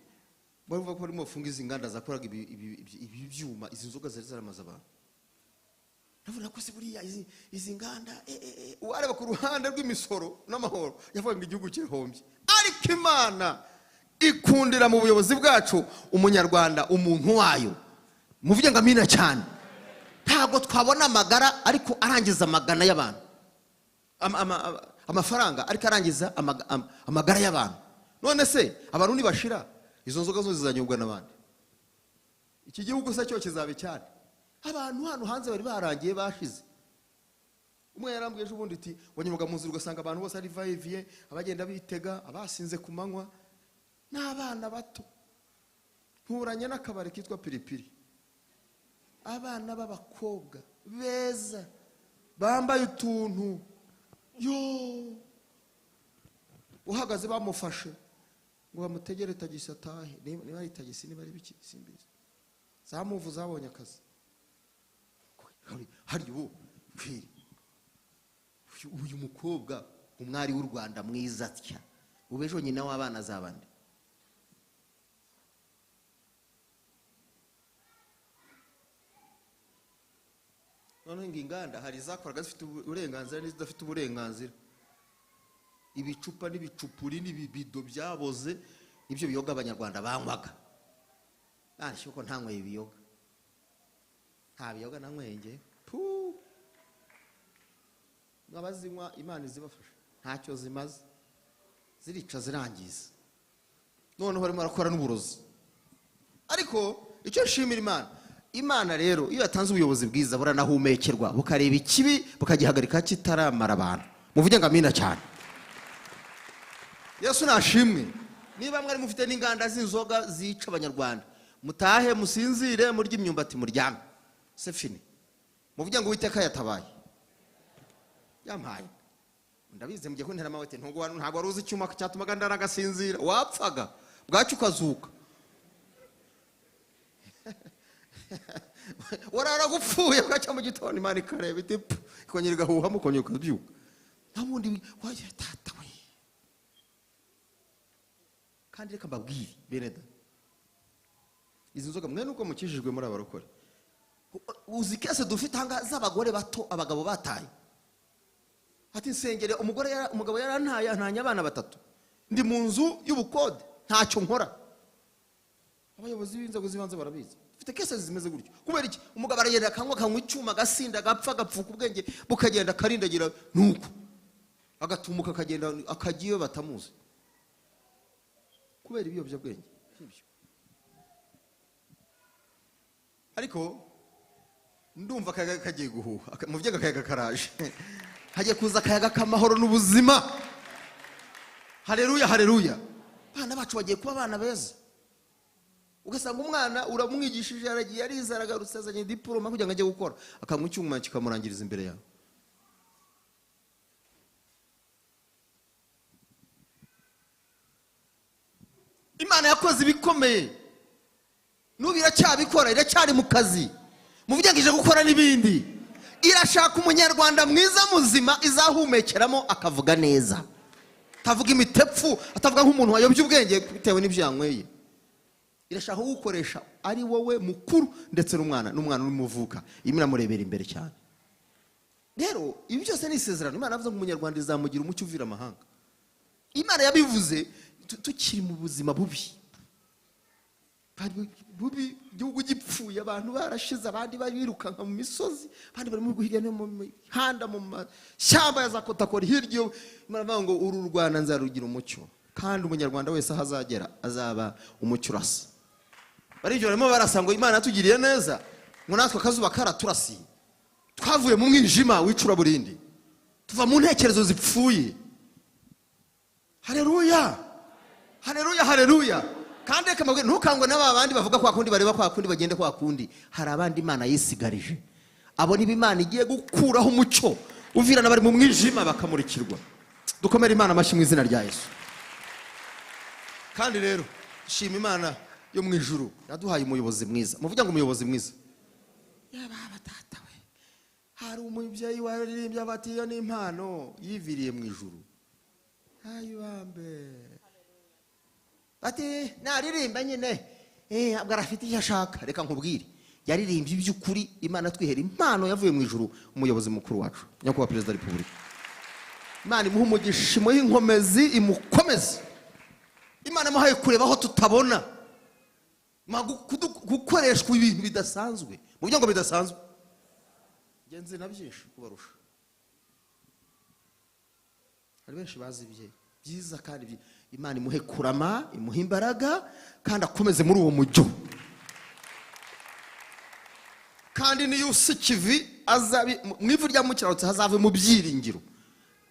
bavuga ko barimo bafunga izi nganda zakoraga ibi byuma, izi nzoga zari zaramaze abantu. Navuga ko se buriya izi nganda, uwareba ku ruhande rw'imisoro n'amahoro yavuga ngo igihugu kirahombye. Ariko Imana Ikundira mu buyobozi bwacu umunyarwanda, umuntu wayo. Muvuge ngo amina cyane. Ntabwo twabona amagara ariko arangiza amagana y'abantu, amafaranga ariko arangiza amagara y'abantu. None se abantu nibashira, izo nzoga zose zizanyobwa n'abandi? Iki gihugu se cyo kizaba icyane? Abantu hano hanze bari barangiye, bashize. Umwe yarambwiye ejo bundi iti wanyumaga mu nzira ugasanga abantu bose ari va-et-vient, abagenda bitega, abasinze ku manywa n'abana bato. Nturanye n'akabari kitwa Piripiri, abana b'abakobwa beza bambaye utuntu yo uhagaze bamufashe ngo bamutegere tagisi atahe. Niba ari tagisi, niba ari biki, simbizi. Za Moov zabonye akazi. Hari ubu kwiri uyu mukobwa, umwari w'u Rwanda mwiza atya, ubu ejo nyina w'abana azabande? Noneho ngo inganda, hari izakoraga zifite uburenganzira n'izidafite uburenganzira. Ibicupa n'ibicupuri n'ibibido byaboze nibyo biyoga abanyarwanda banywaga. Nta ko ntanyweye ibiyoga, nta biyoga nanyweye njye. Puh! Abazinywa Imana izibafasha, ntacyo zimaze, zirica, zirangiza. Noneho barimo barakora n'uburozi. Ariko icyo nshimira Imana, Imana rero iyo yatanze ubuyobozi bwiza buranahumekerwa, bukareba ikibi bukagihagarika kitaramara abantu. Muvuge ngo amina cyane. Yesu nashimwe. Niba mwari mufite n'inganda z'inzoga zica abanyarwanda, mutahe musinzire, murye imyumbati, muryame, c'est fini. Muvuge ngo Uwiteka yatabaye, yampaye. Ndabizi mugiye kuntera amawete. Ntabwo wari uzi icyuma cyatumaga ndara agasinzira. Wapfaga bwacyo ukazuka, warara gupfuye, bwacya mu gitondo Imana ikareba iti pfu, ikongera igahuhamo, ukongera ukabyuka. Nta wundi wajya tata we. Kandi reka mbabwire bene da, izi nzoga mwe nuko mukijijwe muri abarokore, uzi case dufite ahangaha z'abagore bato abagabo bataye. Ati nsengere umugore umugabo yarantaye, antanye abana batatu, ndi mu nzu y'ubukode, ntacyo nkora. Abayobozi b'inzego z'ibanze barabizi, dufite case zimeze gutyo. Kubera iki? Umugabo aragenda akanywa, akanywa icyuma, agasinda, agapfa, agapfuka, ubwenge bukagenda, akarindagira, nuko agatumuka, akagenda, akajya iyo batamuzi kubera ibiyobyabwenge nk'ibyo. Ariko ndumva akayaga kagiye guhuha. Muvye akayaga karaje, hagiye kuza akayaga k'amahoro n'ubuzima. Haleluya, haleluya! Abana bacu bagiye kuba abana beza. Ugasanga umwana uramwigishije, aragiye, arize, aragarutse, azanye diporoma kugira ngo ajye gukora, akanywa icyuma kikamurangiriza imbere yawe. Imana yakoze ibikomeye, n'ubu iracyabikora, iracyari mu kazi. Muvuge ngo ije gukora n'ibindi. Irashaka umunyarwanda mwiza muzima izahumekeramo, akavuga neza, atavuga imitepfu, atavuga nk'umuntu wayobye ubwenge bitewe n'ibyo yanyweye. Irashaka kugukoresha ari wowe mukuru ndetse n'umwana urimo uvuka, irimo iramurebera imbere cyane. Rero ibi byose ni isezerano. Imana yavuze ngo umunyarwanda izamugira umucyo uvira amahanga. Imana yabivuze tukiri mu buzima bubi bubi, igihugu gipfuye, abantu barashize, abandi barirukanka mu misozi, abandi bari mu hirya no mu mihanda, mu mashyamba ya za Kotakori hirya iyo. Imana ivuga ngo uru Rwanda nzarugira umucyo, kandi umunyarwanda wese aho azagera azaba umucyo urasa. Baribyo barimo barasa ngo Imana yatugiriye neza, ngo natwe akazuba karaturasiye, twavuye mu mwijima w'icuraburindi, tuva mu ntekerezo zipfuye. Haleluya, haleluya, haleluya! Kandi reka mbabwire, ntukangwe n'aba bandi bavuga kwa kundi, bareba kwa kundi, bagende kwa kundi. Hari abandi Imana yisigarije, abo niba Imana igiye gukuraho umucyo uvirana, bari mu mwijima bakamurikirwa. Dukomere Imana amashyi mu izina rya Yesu. Kandi rero shima Imana yo mu ijuru yaduhaye umuyobozi mwiza. Muvuge ngo umuyobozi mwiza. Yababa tata we, hari umubyeyi waririmbye bati iyo ni impano yiviriye mu ijuru. Ayibambe ati naririmba nyine, ntabwo arafite icyo ashaka. Reka nkubwire, yaririmbye iby'ukuri. Imana twihera impano yavuye mu ijuru, umuyobozi mukuru wacu, nyakubahwa perezida wa repubulika. Imana imuhe umugisha, imuhe inkomezi, imukomeze. Imana imuhaye kureba aho tutabona, gukoreshwa ibintu bidasanzwe, mu buryo ngo bidasanzwe. Ngenzi na byinshi kubarusha. Hari benshi bazi ibye byiza kandi Imana imuhe kurama, imuhe imbaraga kandi akomeze muri uwo mujyo. Kandi niyo usikivi azabi mu ivu rya mukiranutsi hazave mu byiringiro.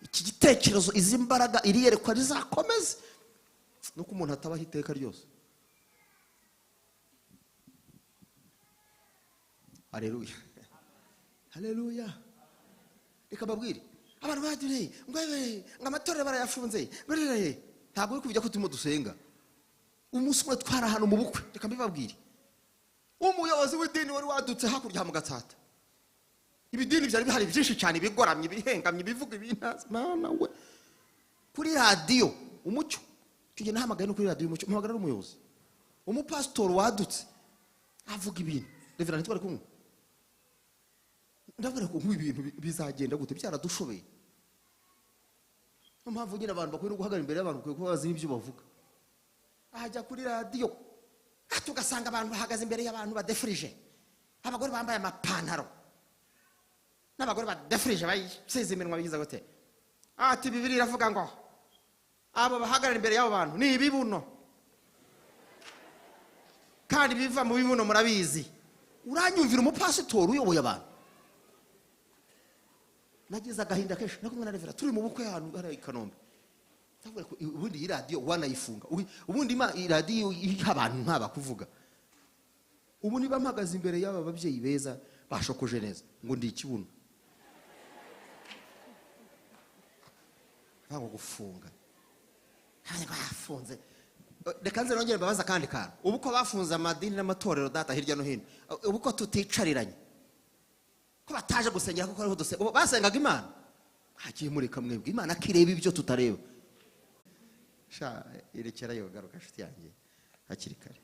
Iki gitekerezo, izi mbaraga, iri yerekwa rizakomeze, nuko umuntu atabaho iteka ryose. Haleluya, haleluya. Reka mbabwire abantu badureye ngo amatorero barayafunze, ntabwo uri kubijya ko turimo dusenga. Umunsi umwe twari ahantu mu bukwe, reka mbibabwire, umuyobozi w'idini wari wadutse hakurya mu Gatsata. Ibidini byari bihari byinshi cyane, ibigoramye, ibihengamye, ibivuga ibintazi, mana we. Kuri radiyo Umucyo, icyo gihe nahamagaye no kuri radiyo Umucyo, mpamagara n'umuyobozi, umupasitori wadutse avuga ibintu. Reverend twari kumwe, ndavuga ko ibintu bizagenda gute, byaradushobeye. Niyo mpamvu nyine abantu bakwiye guhagarara imbere y'abantu, bakwiye kuba bazi n'ibyo bavuga. Ajya kuri radiyo tugasanga abantu bahagaze imbere y'abantu badefurije, abagore bambaye amapantaro n'abagore badefurije bayisize iminwa bigize gute. Ati Bibiliya iravuga ngo abo bahagarara imbere y'abo bantu ni ibibuno, kandi biva mu bibuno murabizi. Uranyumvira umupasitori uyoboye abantu. Nagize agahinda kenshi, nakumwe na Revera turi mu bukwe ahantu hari i Kanombe. Ubundi iyi radiyo wanayifunga, ubundi radiyo iha abantu nk'aba kuvuga. Ubu niba mpagaze imbere y'aba babyeyi beza bashokoje neza ngo ndi ikibuno, ntabwo gufunga bafunze. Reka nze nongere mbabaza akandi kantu. Ubu ko bafunze amadini n'amatorero data hirya no hino, ubu ko tuticariranye, ko bataje gusengera kuko ariho dusenga, basengaga Imana, hagiye mureka mwebwe Imana akireba ibyo tutareba. Sha irekera yo garuka nshuti yanjye hakiri kare.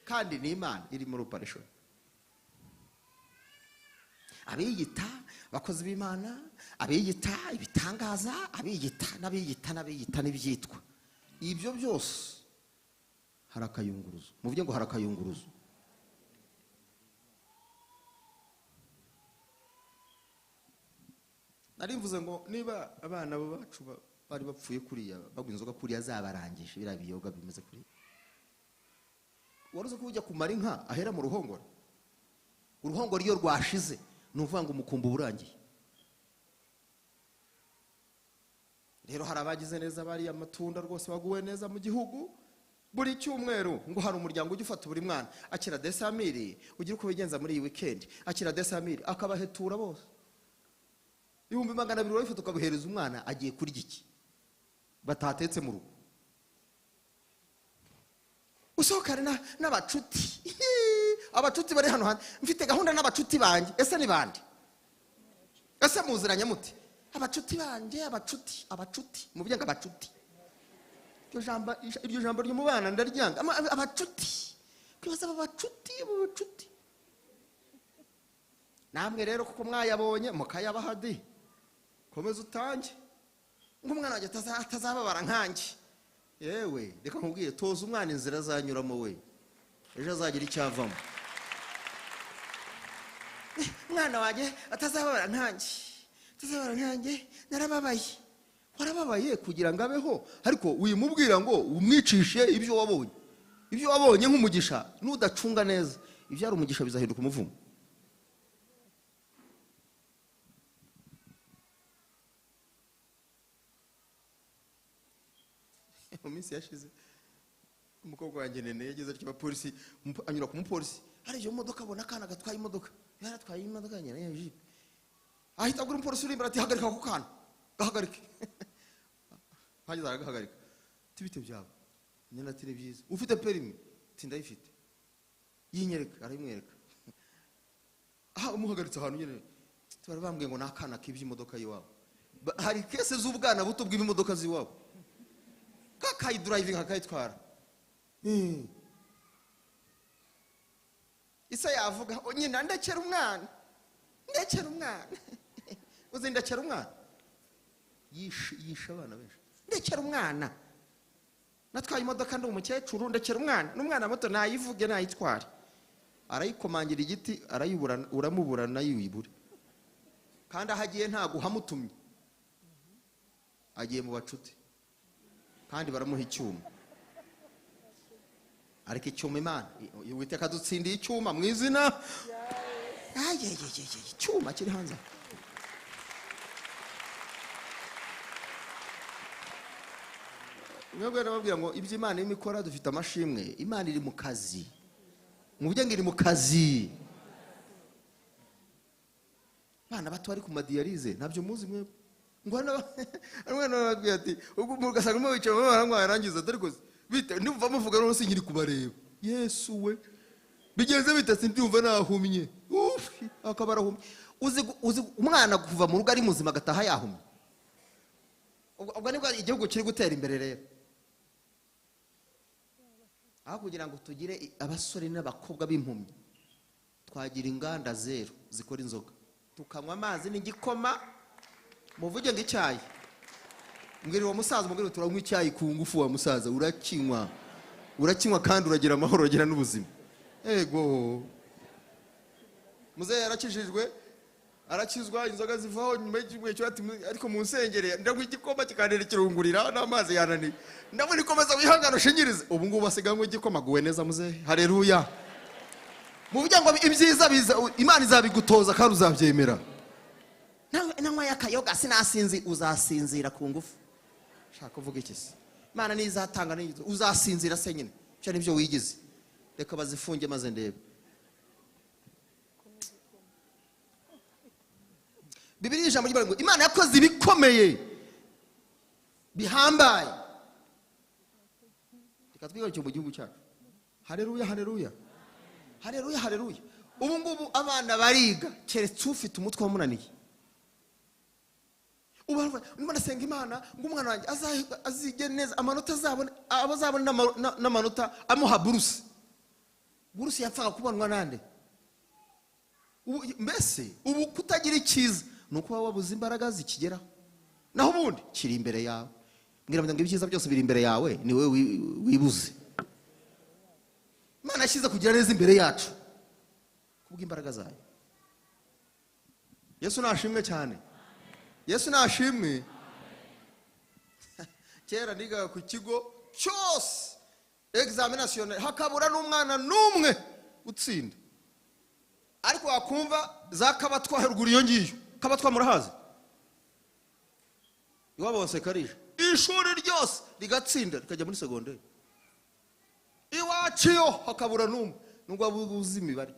Kandi ni Imana iri muri operation. Abiyita abakozi b'Imana, abiyita ibitangaza, abiyita n'abiyita n'abiyita n'ibyitwa, ibyo byose hari akayunguruzo. Muvuge ngo hari akayunguruzo. Nari mvuze ngo niba abana bacu bari bapfuye kuriya, bagwa inzoga kuriya zabarangije, biriya biyoga bimeze kuriya. Waruze ko ujya kumara inka ahera mu ruhongore. Uruhongore iyo rwashize ni ukuvuga ngo umukumbi urangiye. Rero hari abagize neza bari amatunda rwose baguwe neza mu gihugu. Buri cyumweru ngo hari umuryango ujya ufata buri mwana akira desamiri, ugira uko bigenza muri iyi weekend, akira desamiri akabahetura bose. 200,000 urabifata ukabihereza umwana agiye kurya iki batatetse mu rugo. Usohokane n'abacuti, abacuti bari hano hanze, mfite gahunda n'abacuti banjye. Ese ni bande? Ese muziranye mute? Abacuti banjye, abacuti, abacuti, muvuge ngo abacuti. Iryo jambo ryo mu bana ndaryanga. Abacuti, kwibaza abacuti, abacuti. Namwe rero kuko mwayabonye mukayabaha di, komeza utange ngo umwana wanjye atazababara nkanjye. Yewe reka nkubwire, toza umwana inzira azanyuramo we, ejo azagira icyo avamo. Umwana wanjye atazababara nkanjye, atazababara nkanjye, narababaye. Warababaye kugira ngo abeho, ariko uyimubwira ngo umwicishe ibyo wabonye. Ibyo wabonye nk'umugisha, nudacunga neza ibyari umugisha bizahinduka umuvumo. Mu minsi yashize umukobwa wanjye Nene yageze atyo abapolisi, anyura ku mupolisi, hari iyo modoka abona akana gatwaye imodoka, yaratwaye imodoka nyina ya jipe, ahita agura umupolisi uri imbere ati hagarika ako kana, gahagarike. Hageze aragahagarika, ati bite byabo? Nene ati ni byiza. Ufite perimi? Ati ndayifite. Yinyereka, arayimwereka. Aha umuhagaritse ahantu nyine, bari bambwiye ngo ni akana kibye imodoka y'iwabo. Hari kese z'ubwana buto bw'imodoka z'iwabo, kakayidrivinga akayitwara. Isa yavuga nyina ndekera umwana, ndekera umwana. Uzi ndekera umwana, yishe abana benshi. Ndekera umwana. Natwaye imodoka ndi umukecuru, ndekera umwana, n'umwana muto nayivuge nayitware. Arayikomangira igiti, arayibura, uramubura nayibure. Kandi aho agiye ntago uhamutumye, agiye mu bacuti kandi baramuha icyuma. Ariko icyuma Imana Uwiteka adutsindiye icyuma mu izina. Icyuma kiri hanze. Mwebwe nababwira ngo ibyo Imana irimo ikora dufite amashimwe. Imana iri mu kazi, muvuge ngo iri mu kazi. Abana bato bari ku madiyarize ntabyo muzi mwebwe. Ngo hano nababwira ati ubwo mugasanga mwe wicaye baranywa yarangiza ariko bite ndumva muvuga rero sinkiri kubareba. Yesu we bigenze bite sindumva nahumye. Ufi akaba arahumye. Uzi umwana kuva mu rugo ari muzima agataha yahumye. Ubwo nibwo igihugu kiri gutera imbere rero. Aho kugira ngo tugire abasore n'abakobwa b'impumyi, twagira inganda zero zikora inzoga, tukanywa amazi n'igikoma, muvuge ngo icyayi. Mbwira uwo musaza, mbwira turanywa icyayi ku ngufu. Wa musaza urakinywa, urakinywa kandi uragira amahoro, uragira n'ubuzima. Ego muzehe yarakijijwe, arakizwa, inzoga zivaho nyuma y'icyumweru cyo ati ariko mu nsengere ndanywa igikoma kikantera ikirungurira n'amazi yananiye. Ndabona ikomeza wihangana ushinyirize. Ubu ngubu asigaye anywa igikoma, guwe neza muzehe. Haleluya. Muvuge ngo ibyiza biza, Imana izabigutoza kandi uzabyemera. Nanywa y'akayoga sinasinzi, uzasinzira ku ngufu. Shaka kuvuga iki se? Imana nizatanga nizo uzasinzira se nyine. Cyo nibyo wigize. Reka bazifunge maze ndebe. Bibiliya ijambo ry'Imana ngo Imana yakoze ibikomeye bihambaye. Reka twigarukire mu gihugu cyacu. Haleluya, haleluya, haleluya, haleluya. Ubu ngubu abana bariga keretse ufite umutwe wamunaniye. Ubu ndimo ndasenga Imana ngo umwana wanjye azige neza, amanota azabone, abazabone n'amanota amuha buruse. Buruse yapfaga kubonwa nande? Ubu, mbese ubu kutagira icyiza ni uko waba wabuze imbaraga zikigeraho, naho ubundi kiri imbere yawe. Mbwira ngo ibyiza byose biri imbere yawe, ni wowe wibuze. Imana yashyize kugira neza imbere yacu kubw'imbaraga zayo. Yesu nashimwe cyane. Yesu nashimwe. Kera nigaga ku kigo cyose examination hakabura n'umwana n'umwe utsinda, ariko wakumva za Kabatwa haruguru iyo ngiyo. Kabatwa murahazi? Iwabo basekarije ishuri ryose rigatsinda rikajya muri segonderi. Iwacu yo hakabura n'umwe, nubwo waba uzi imibare.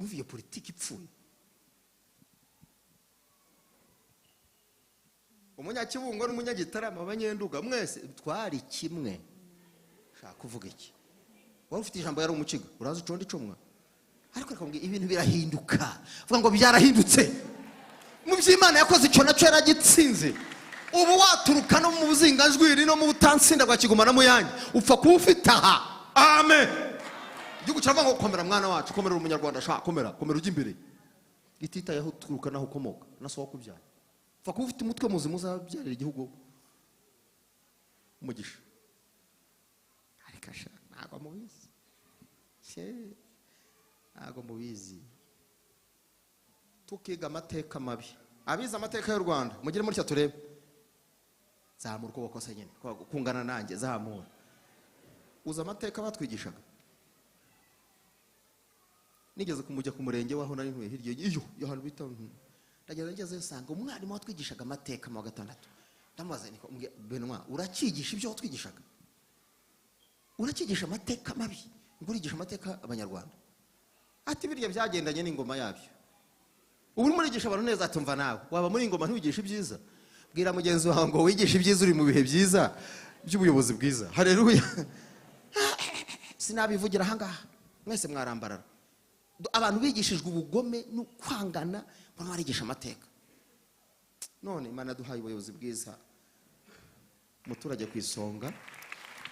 Umva iyo politiki ipfuye. Umunyakibungo n'umunyagitarama, abanyenduga mwese twari kimwe. Shaka kuvuga iki? Wari ufite ijambo yari umukiga, urazi ucondi icumwa. Ariko reka mbwira, ibintu birahinduka. Vuga ngo byarahindutse. Mu by'Imana yakoze icyo nacyo yaragitsinze. Ubu waturuka no mu buzinganjwiri no mu butansinda bwa Kigoma na Muyange, upfa kuba ufite aha. Amen. Igihugu kiravuga ngo komera mwana wacu, komera umunyarwanda, sha komera, komera ujya imbere. Ititaye aho uturuka naho ukomoka, na so wakubyaye. Upfa kuba ufite umutwe muzima uzabyarira igihugu umugisha. Ariko sha ntabwo mubizi. Ntabwo mubizi. Tukiga amateka mabi. Abize amateka y'u Rwanda, mugire mutya turebe. Zamura ukuboko se nyine, kungana nanjye, zamura. Uzi amateka batwigishaga? Nigeze kumujya ku murenge waho nari ntuye hirya iyo, iyo hantu bita ndagenda ngezeyo nsanga umwarimu watwigishaga amateka mu wa gatandatu. Ndamubaza nti, Benoit, urakigisha ibyo watwigishaga? Urakigisha amateka mabi? Ngo urigisha amateka abanyarwanda? Ati birya byagendanye n'ingoma yabyo. Ubu urimo urigisha abantu neza, ati mva nawe waba muri ingoma ntiwigisha ibyiza. Bwira mugenzi wawe ngo wigishe ibyiza, uri mu bihe byiza by'ubuyobozi bwiza. Haleluya. Sinabivugira aha ngaha, mwese mwarambarara. Abantu bigishijwe ubugome no kwangana, barimo barigisha amateka. None Imana yaduhaye ubuyobozi bwiza, umuturage ku isonga,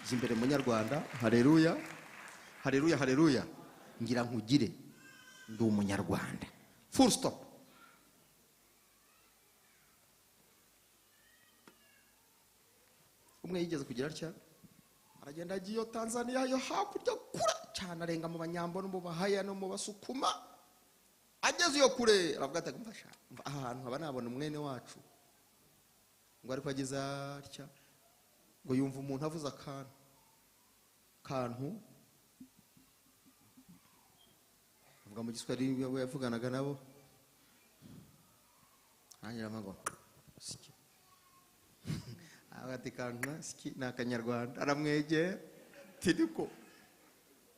jya imbere munyarwanda. Haleluya, haleluya, haleluya. Ngira nkugire ndi umunyarwanda, full stop. Umwe yigeze kugira atya Aragenda agiye iyo Tanzania yo hakurya kure cyane, arenga mu Banyambo no mu Bahaya no mu Basukuma. Ageze iyo kure aravuga ati: "Mfasha, aha hantu nkaba nabona umwene wacu." Ngo ariko ageze atya, ngo yumva umuntu avuze akantu kantu, avuga mu Giswahili we yavuganaga nabo. Nanjye ngo siki, ati kantu siki ni Akanyarwanda. Aramwegera ati: "Niko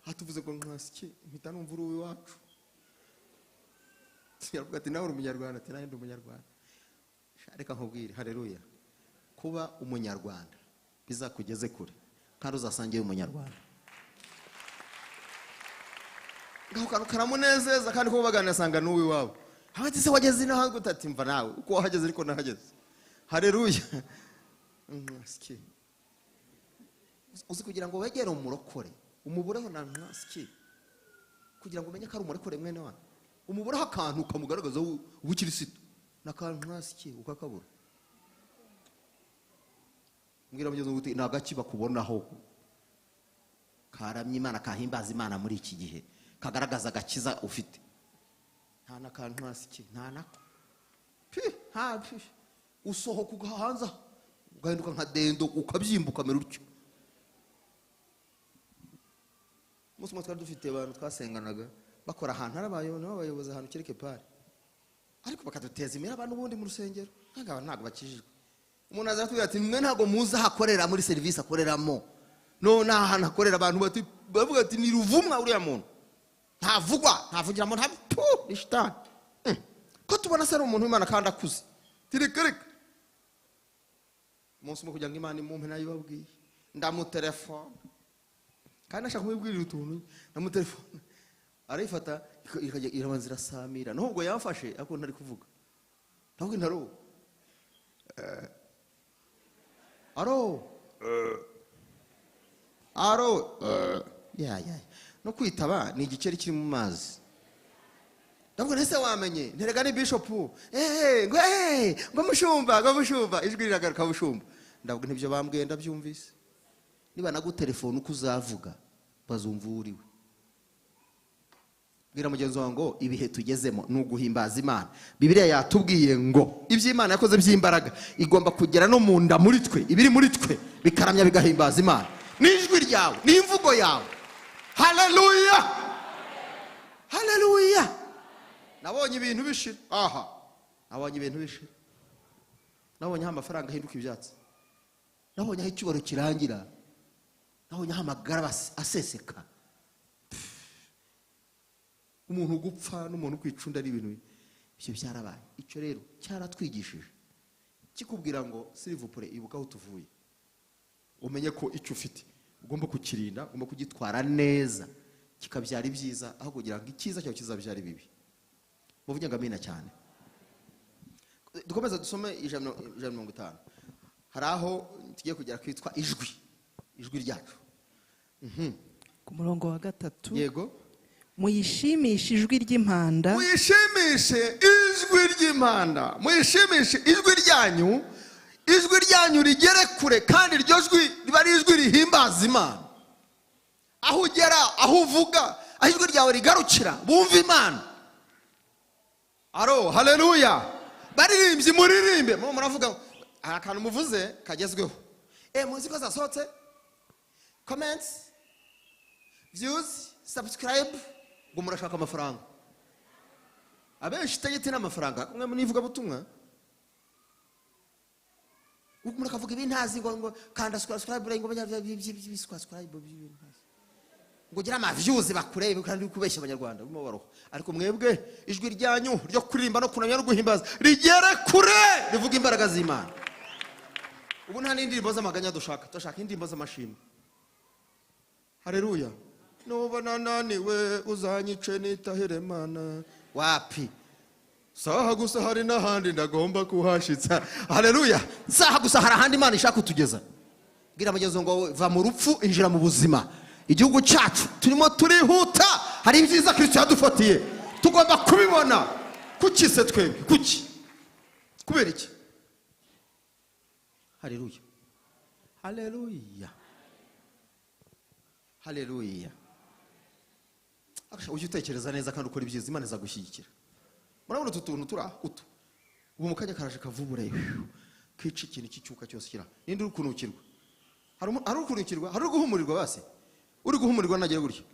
hatuvuze ngo nka siki, mpita numva uri uw'iwacu." Aravuga ati: "Nawe uri Umunyarwanda?" Ati: "Nanjye ndi Umunyarwanda." Reka nkubwire, haleluya, kuba Umunyarwanda bizakugeze kure kandi uzasangeyo Umunyarwanda. Ngaho kantu karamunezeza, kandi kuba baganira asanga n'uw'iwabo. Hagati se wageze inaha gute? Ati: "Mva nawe uko wahageze ariko nahageze." Haleluya. Siki uzi kugira ngo wegere umurokore umubureho na siki, kugira ngo umenye ko ari umurokore mwene wanyu, umubureho akantu kamugaragaza ubukirisitu n'akantu nka siki ukakabura. Mbwira mugenzi wawe uti: "Ni agaki bakubonaho karamya Imana, kahimbaza Imana muri iki gihe, kagaragaza agakiza ufite?" Nta n'akantu nka siki, nta nako pi, nta pi. Usohoka ugahanza ugahinduka nka dendo, ukabyimba, ukamera utyo. Umunsi umwe twari dufite abantu twasenganaga bakora ahantu hari abayobozi, ahantu kereke pari, ariko bakaduteza imbere abantu ubundi mu rusengero nk'aba ntabwo bakijijwe. Umuntu aza aratubwira ati: "Mwe ntabwo muzi aho akorera, muri serivisi akoreramo, none aha hantu akorera abantu bati bavuga ati ni ruvumwa uriya muntu, ntavugwa, ntavugiramo, nta pu, ni shitani. Ko tubona se ari umuntu w'Imana kandi akuze?" Tireka reka. Umunsi umwe kugira ngo Imana imumpe nayibabwiye, ndamutelefona kandi ashaka kumubwirira utuntu. Ndamutelefona arayifata, ikajya irabanza irasamira, nubwo yamfashe ariko ntari kuvuga. Ndavuga nti: "Aro, aro, aro." Ya ya, no kwitaba ni igikeri kiri mu mazi. Ndavuga: "Ese wamenye nterega ni bishop?" Eh, ngo eh, ngo mushumba, ngo mushumba. Ijwi riragaruka: "Mushumba." Ndavuga ntibyo bambwiye ndabyumvise. Niba nagutelefone uko uzavuga bazumva uriwe. Bwira mugenzi wawe ngo ibihe tugezemo ni uguhimbaza Imana. Bibiliya yatubwiye ngo ibyo Imana yakoze by'imbaraga igomba kugera no mu nda muri twe, ibiri muri twe bikaramya, bigahimbaza Imana, n'ijwi ryawe n'imvugo yawe. Haleluya, haleluya. Nabonye ibintu bishira aha, nabonye ibintu bishira, nabonye aho amafaranga ahinduka ibyatsi, nabonye aho icyubahiro kirangira, nabonye aho amagara aseseka. Umuntu gupfa n'umuntu kwicunda ari ibintu ibyo byarabaye. Icyo rero cyaratwigishije, kikubwira ngo s'il vous plaît, ibuka aho tuvuye, umenye ko icyo ufite ugomba kukirinda, ugomba kugitwara neza kikabyara ibyiza, aho kugira ngo icyiza cyawe kizabyara ibibi. Muvuge ngo amina cyane. Dukomeze dusome 150. Hari aho tugiye kugera kwitwa ijwi, ijwi ryacu. Ku murongo wa 3. Yego. Muyishimishe ijwi ry'impanda. Muyishimishe ijwi ry'impanda, muyishimishe ijwi ryanyu, ijwi ryanyu rigere kure, kandi iryo jwi riba ari ijwi rihimbaza Imana. Aho ugera, aho uvuga, aho ijwi ryawe rigarukira, bumva Imana. Aro, haleluya. Baririmbyi, muririmbe. Murimo muravuga, hari akantu muvuze kagezweho. Muzi ko zasohotse, comments, views, subscribe, ngo murashaka amafaranga. Abenshi itegetse n'amafaranga. Umwe mu ivugabutumwa umuntu akavuga ibintazi, ngo kanda subscribe, ngo subscribe, ngo ugire ama views bakurebe, kandi uri kubeshya Abanyarwanda, urimo baroha. Ariko mwebwe ijwi ryanyu ryo kuririmba no kunamya no guhimbaza rigere kure, rivuga imbaraga z'Imana. Ubu nta n'indirimbo z'amaganya dushaka, turashaka indirimbo z'amashimwe. Haleluya. Nubona naniwe uzanyice nitahire Mana. Wapi, saha gusa hari n'ahandi ndagomba kuhashitsa. Haleluya. Saha gusa hari ahandi Imana ishaka kutugeza. Bwira mugenzi ngo va mu rupfu injira mu buzima. Igihugu cyacu turimo turihuta, hari ibyiza Kristo yadufatiye, tugomba kubibona. Kuki se twebwe? Kuki? Kubera iki? Haleluya, haleluya. Haleluya. Ujye utekereza neza kandi ukora ibyiza, Imana izagushyigikira. Murabona utu tuntu turi aha, utu ubu mu kanya karaje kavubure kica ikintu cy'icyuka cyose kira. Ninde uri kunukirwa? Hari uri kunukirwa? Hari uri guhumurirwa? Basi uri guhumurirwa nagera gutya,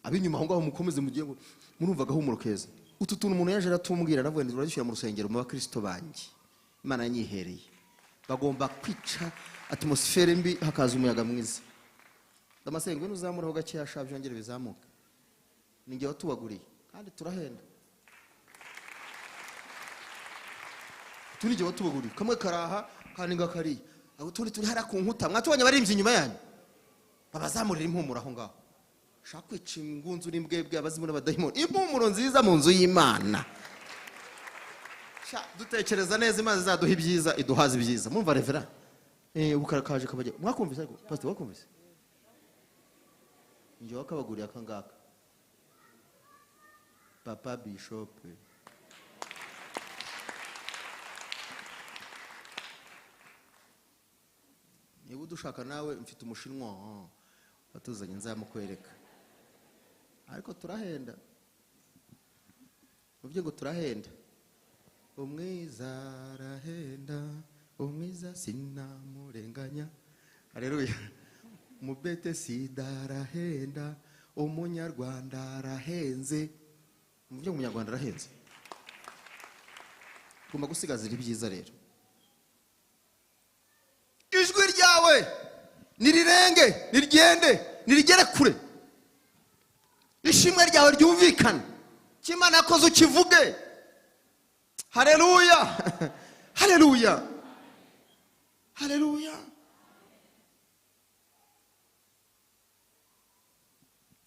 ab'inyuma aho ngaho mukomeze mugiye murumva agahumuro keza. Utu tuntu umuntu yaje aratumbwira, aravuga ngo turadushyira mu rusengero mu bakristo banjye, Imana yanyihereye. Bagomba kwica atmosfere mbi hakaza umuyaga mwiza. Ndamasengo n'uzamuraho gakeya sha byongere bizamuka. Ninjye watubaguriye kandi turahenda. Turi watubaguriye kamwe karaha kandi ngakariye. Abo turi turi hara ku nkuta mwatubonye barimvye inyuma yanyu. Babazamurira impumuro aho ngaho. Shaka kwica ingunzu n'imbwebwe abazimu n'abadayimoni. Impumuro nziza mu nzu y'Imana. Sha dutekereza neza, Imana izaduha ibyiza, iduhaza ibyiza. Mumva revera? Ubukarakaje kabajya. Mwakumvise ariko pastor wakumvise? Njye wakabaguriye akangaka. Papa Bishop. Niba udushaka nawe mfite umushinwa watuzanye nzamukwereka. Ariko turahenda. Muvye ngo turahenda. Umwiza arahenda, umwiza sinamurenganya. Haleluya. Mubete sida arahenda, umunyarwanda arahenze. Muvye ngo umunyarwanda arahenze. Tugomba gusigazira ibyiza rero. Ijwi ryawe nirirenge, nirigende, nirigere kure. Ishimwe ryawe ryumvikane. Kimana yakoze ukivuge. Haleluya. Haleluya. Haleluya.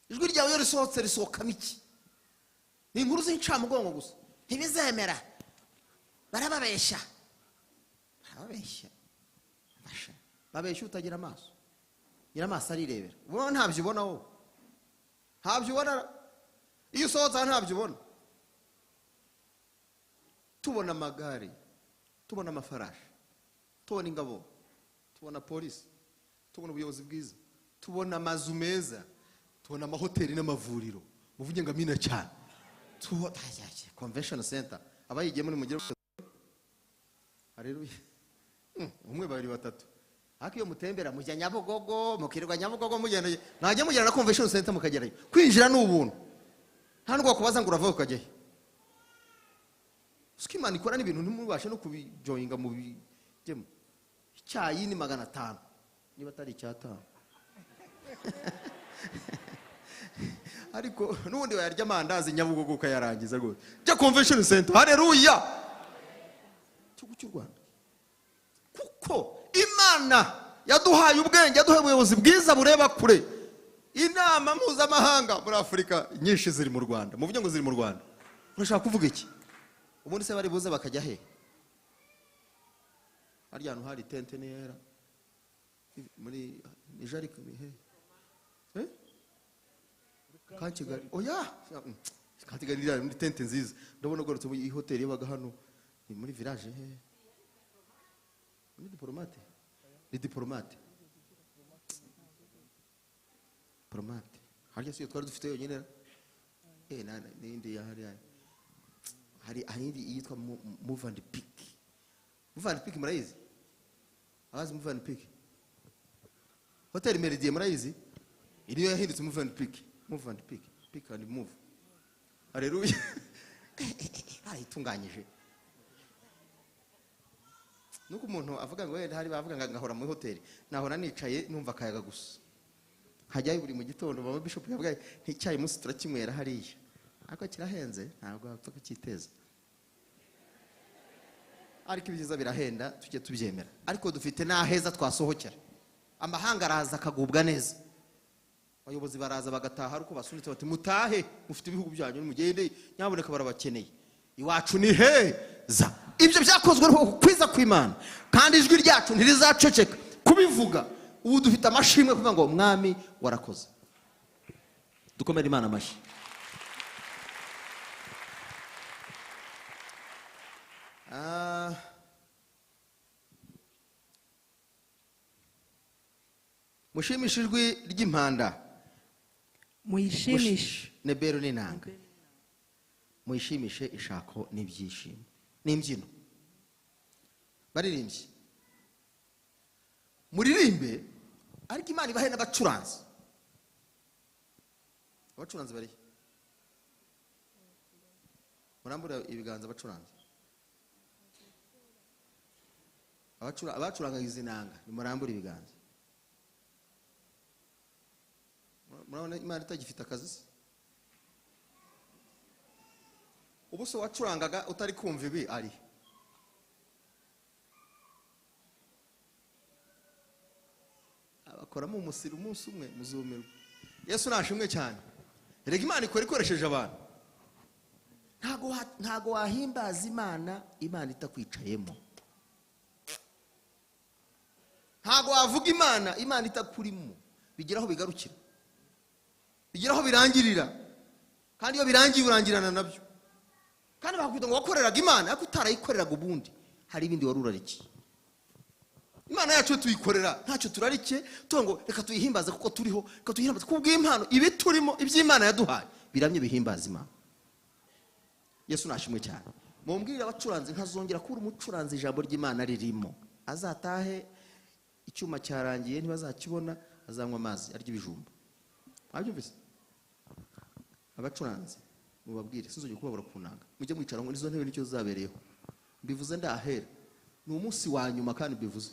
Ijwi ryawe iyo risohotse risohokamo iki? Ni inkuru z'incamugongo gusa. Ntibizemera. Barababesha. Barababeshya. Basha. Babeshya utagira amaso. Nyira amaso arirebera. Ubona ntabyo ubona wowe. Ntabyo ubona. Iyo usohotse ntabyo ubona. Tubona amagare, tubona amafarashi, tubona ingabo, tubona polisi, tubona ubuyobozi bwiza, tubona amazu meza, tubona amahoteli n'amavuriro. Muvuge ngo amina cyane. Tubona convention center. Abayigiye muri mugire. Haleluya. Umwe babiri batatu. Ariko iyo mutembera mujya Nyabugogo, mukirwa Nyabugogo mugenda, mwajya mugera na convention center mukagerayo. Kwinjira ni ubuntu. Nta nubwo kubaza ngo urava ukajyayo. Suko Imana ikora n'ibintu ntimubashe no kubijoyinga mu bijyemo. Icyayi ni 500 niba atari 5. Ariko n'ubundi bayarya amandazi Nyabugogo ukayarangiza rwose. Jya convention center. Haleluya. Igihugu cy'u Rwanda. Kuko Imana yaduhaye ubwenge, yaduhaye ubuyobozi bwiza bureba kure. Inama mpuzamahanga muri Afurika nyinshi ziri mu Rwanda. Muvuge ngo ziri mu Rwanda. Urashaka kuvuga iki? Ubundi se bari buze bakajya he? Harya hantu hari tente nera muri Niger he? Ka Kigali. Oya, ka Kigali iri muri tente nziza. Ndabona gorotse muri hoteli yabaga hano ni muri village he? Ni diplomate. Ni diplomate. Diplomate. Harya si twari dufite yonyine. Na nindi ya hari. Hari ahindi yitwa Move and Pick. Move and Pick murayizi? Abazi Move and Pick? Hotel Meridien murayizi? Iriyo yahindutse Move and Pick. Move and Pick. Pick and move. Haleluya. Barayitunganyije. Nuko umuntu avuga ngo wenda hari bavuga ngo ngahora muri hoteli. Nahora nicaye numva akayaga gusa. Hajyayo buri mu gitondo baba bishop yavuga nticyayi munsi turakinywera hariya. Ariko kirahenze ntabwo wapfa kukiteza. Ariko ibyiza birahenda tujye tubyemera. Ariko dufite n'aheza twasohokera. Amahanga araza akagubwa neza. Abayobozi baraza bagataha ariko basunitse bati mutahe mufite ibihugu byanyu mugende nyaboneka barabakeneye. Iwacu ni heza. Ibyo byakozwe kwiza kw'Imana kandi ijwi ryacu ntirizaceceka kubivuga. Ubu dufite amashimwe kuvuga ngo Mwami warakoze. Dukomere Imana amashyi. Mushimishe ijwi ry'impanda, Muyishimishe Nebero n'inanga. Muyishimishe ishako n'ibyishimo n'imbyino. Baririmbye, muririmbe, ariko Imana ibahe n'abacuranzi. Abacuranzi bari murambura ibiganza. Abacuranzi, abacuranga izi nanga, nimurambure ibiganza. Murabona Imana itagifite akazi se? Ubu se wacurangaga utari kumva ibi ari abakoramo umusiri umunsi umwe muzumirwa. Yesu nashimwe cyane. Erega Imana ikora ikoresheje abantu. Ntago wahimbaza Imana, Imana itakwicayemo. Ntago wavuga Imana, Imana itakurimo. Bigeraho bigarukira, bigeraho birangirira, kandi iyo birangiye urangirana nabyo. Kandi bakwita ngo wakoreraga Imana, ariko utarayikoreraga. Ubundi hari ibindi wari urarikiye. Imana yacu tuyikorera ntacyo turarikiye, tuvuga ngo reka tuyihimbaze kuko turiho, reka tuyihimbaze kubw'impano ibi turimo, iby'Imana yaduhaye biramye bihimbaza Imana. Yesu nashimwe cyane. Mumbwirire abacuranzi, ntazongera kubura umucuranzi ijambo ry'Imana ririmo. Azatahe icyuma cyarangiye, ntibazakibona, azanywa amazi arya ibijumba. Mwabyumvise? Abacuranzi mubabwire sinzongera kubabura ku nanga. Mujye mwicara ngo nizo ntebe nicyo zabereyeho. Mbivuze ndahera, ni umunsi wa nyuma kandi mbivuze,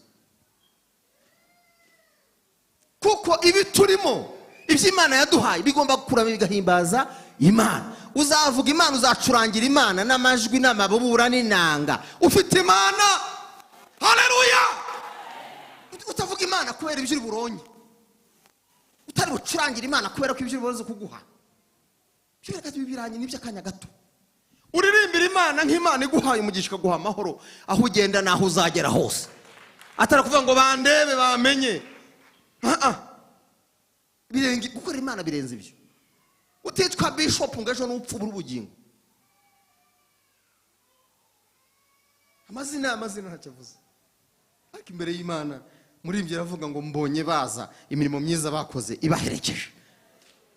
kuko ibi turimo, iby'Imana yaduhaye, bigomba kurama bigahimbaza Imana. Uzavuga Imana, uzacurangira Imana n'amajwi n'amabubura n'inanga ufite Imana. Haleluya! Utavuga Imana kubera ibyo uri buronye, utari bucurangira Imana kubera ko ibyo uri buze kuguha birangiye n'iby'akanya gato. Uririmbira Imana nk'Imana iguhaye umugisha, ikaguha amahoro aho ugenda n'aho uzagera hose, atari kuvuga ngo bandebe bamenye. Gukorera Imana birenze ibyo. Utitwa bishop ngo ejo n'upfa ubure ubugingo. Amazina ntacyo avuze, ariko imbere y'Imana murimbyi aravuga ngo mbonye baza imirimo myiza bakoze ibaherekeje,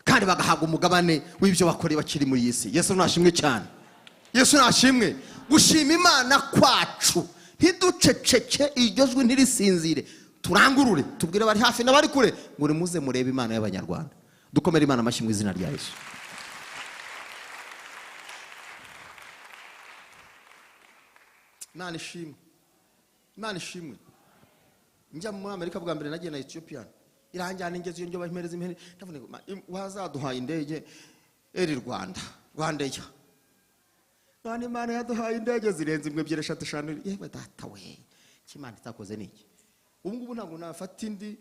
kandi bagahabwa umugabane w'ibyo bakoreye bakiri muri iyi si. Yesu nashimwe cyane. Yesu nashimwe. Gushima Imana kwacu, ntiduceceke, iryo jwi ntirisinzire, turangurure tubwire abari hafi n'abari kure ngo nimuze murebe Imana y'Abanyarwanda. Dukomere Imana amashyi mu izina rya Yesu. Imana ishimwe. Imana ishimwe. Njya muri Amerika bwa mbere nagiye na Ethiopian, iranjyana ingezi iyo njya impereza impere, ndavuga ngo wazaduhaye indege eri Rwanda, Rwandeya. None Imana yaduhaye indege zirenze imwe, ebyiri, eshatu, eshanu. Yewe data we, icyo Imana itakoze ni iki? Ubu ngubu ntabwo nafata indi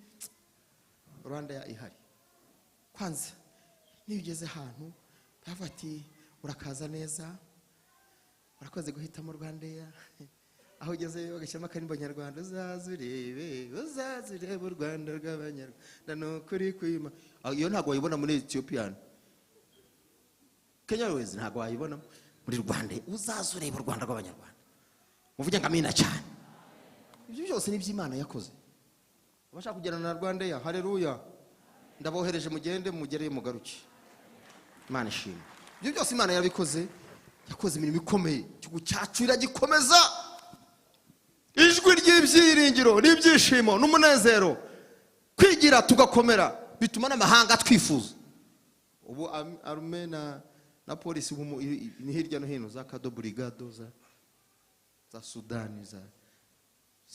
Rwanda ya ihari. Kwanza niyo ugeze ahantu bavuga ati urakaza neza, urakoze guhitamo Rwandeya. Aho ugeze bagashyiramo akarimbo nyarwanda, uzaze urebe, uzaze urebe u Rwanda rw'Abanyarwanda ni ukuri kwima. Iyo ntabwo wayibona muri Ethiopian, Kenya Airways ntabwo wayibona muri Rwanda. Uzaze urebe u Rwanda rw'Abanyarwanda, muvuge ngo amina cyane. Ibyo byose ni iby'Imana yakoze. Abashaka kugenda na Rwandeya, haleluya, ndabohereje, mugende mugereyo mugaruke. Imana ishimwe. Ibyo byose Imana yabikoze, yakoze imirimo ikomeye, igihugu cyacu iragikomeza. Ijwi ry'ibyiringiro n'ibyishimo n'umunezero, kwigira tugakomera, bituma n'amahanga twifuza. Ubu arume na polisi ni hirya no hino, za Kado Brigado za Sudani, za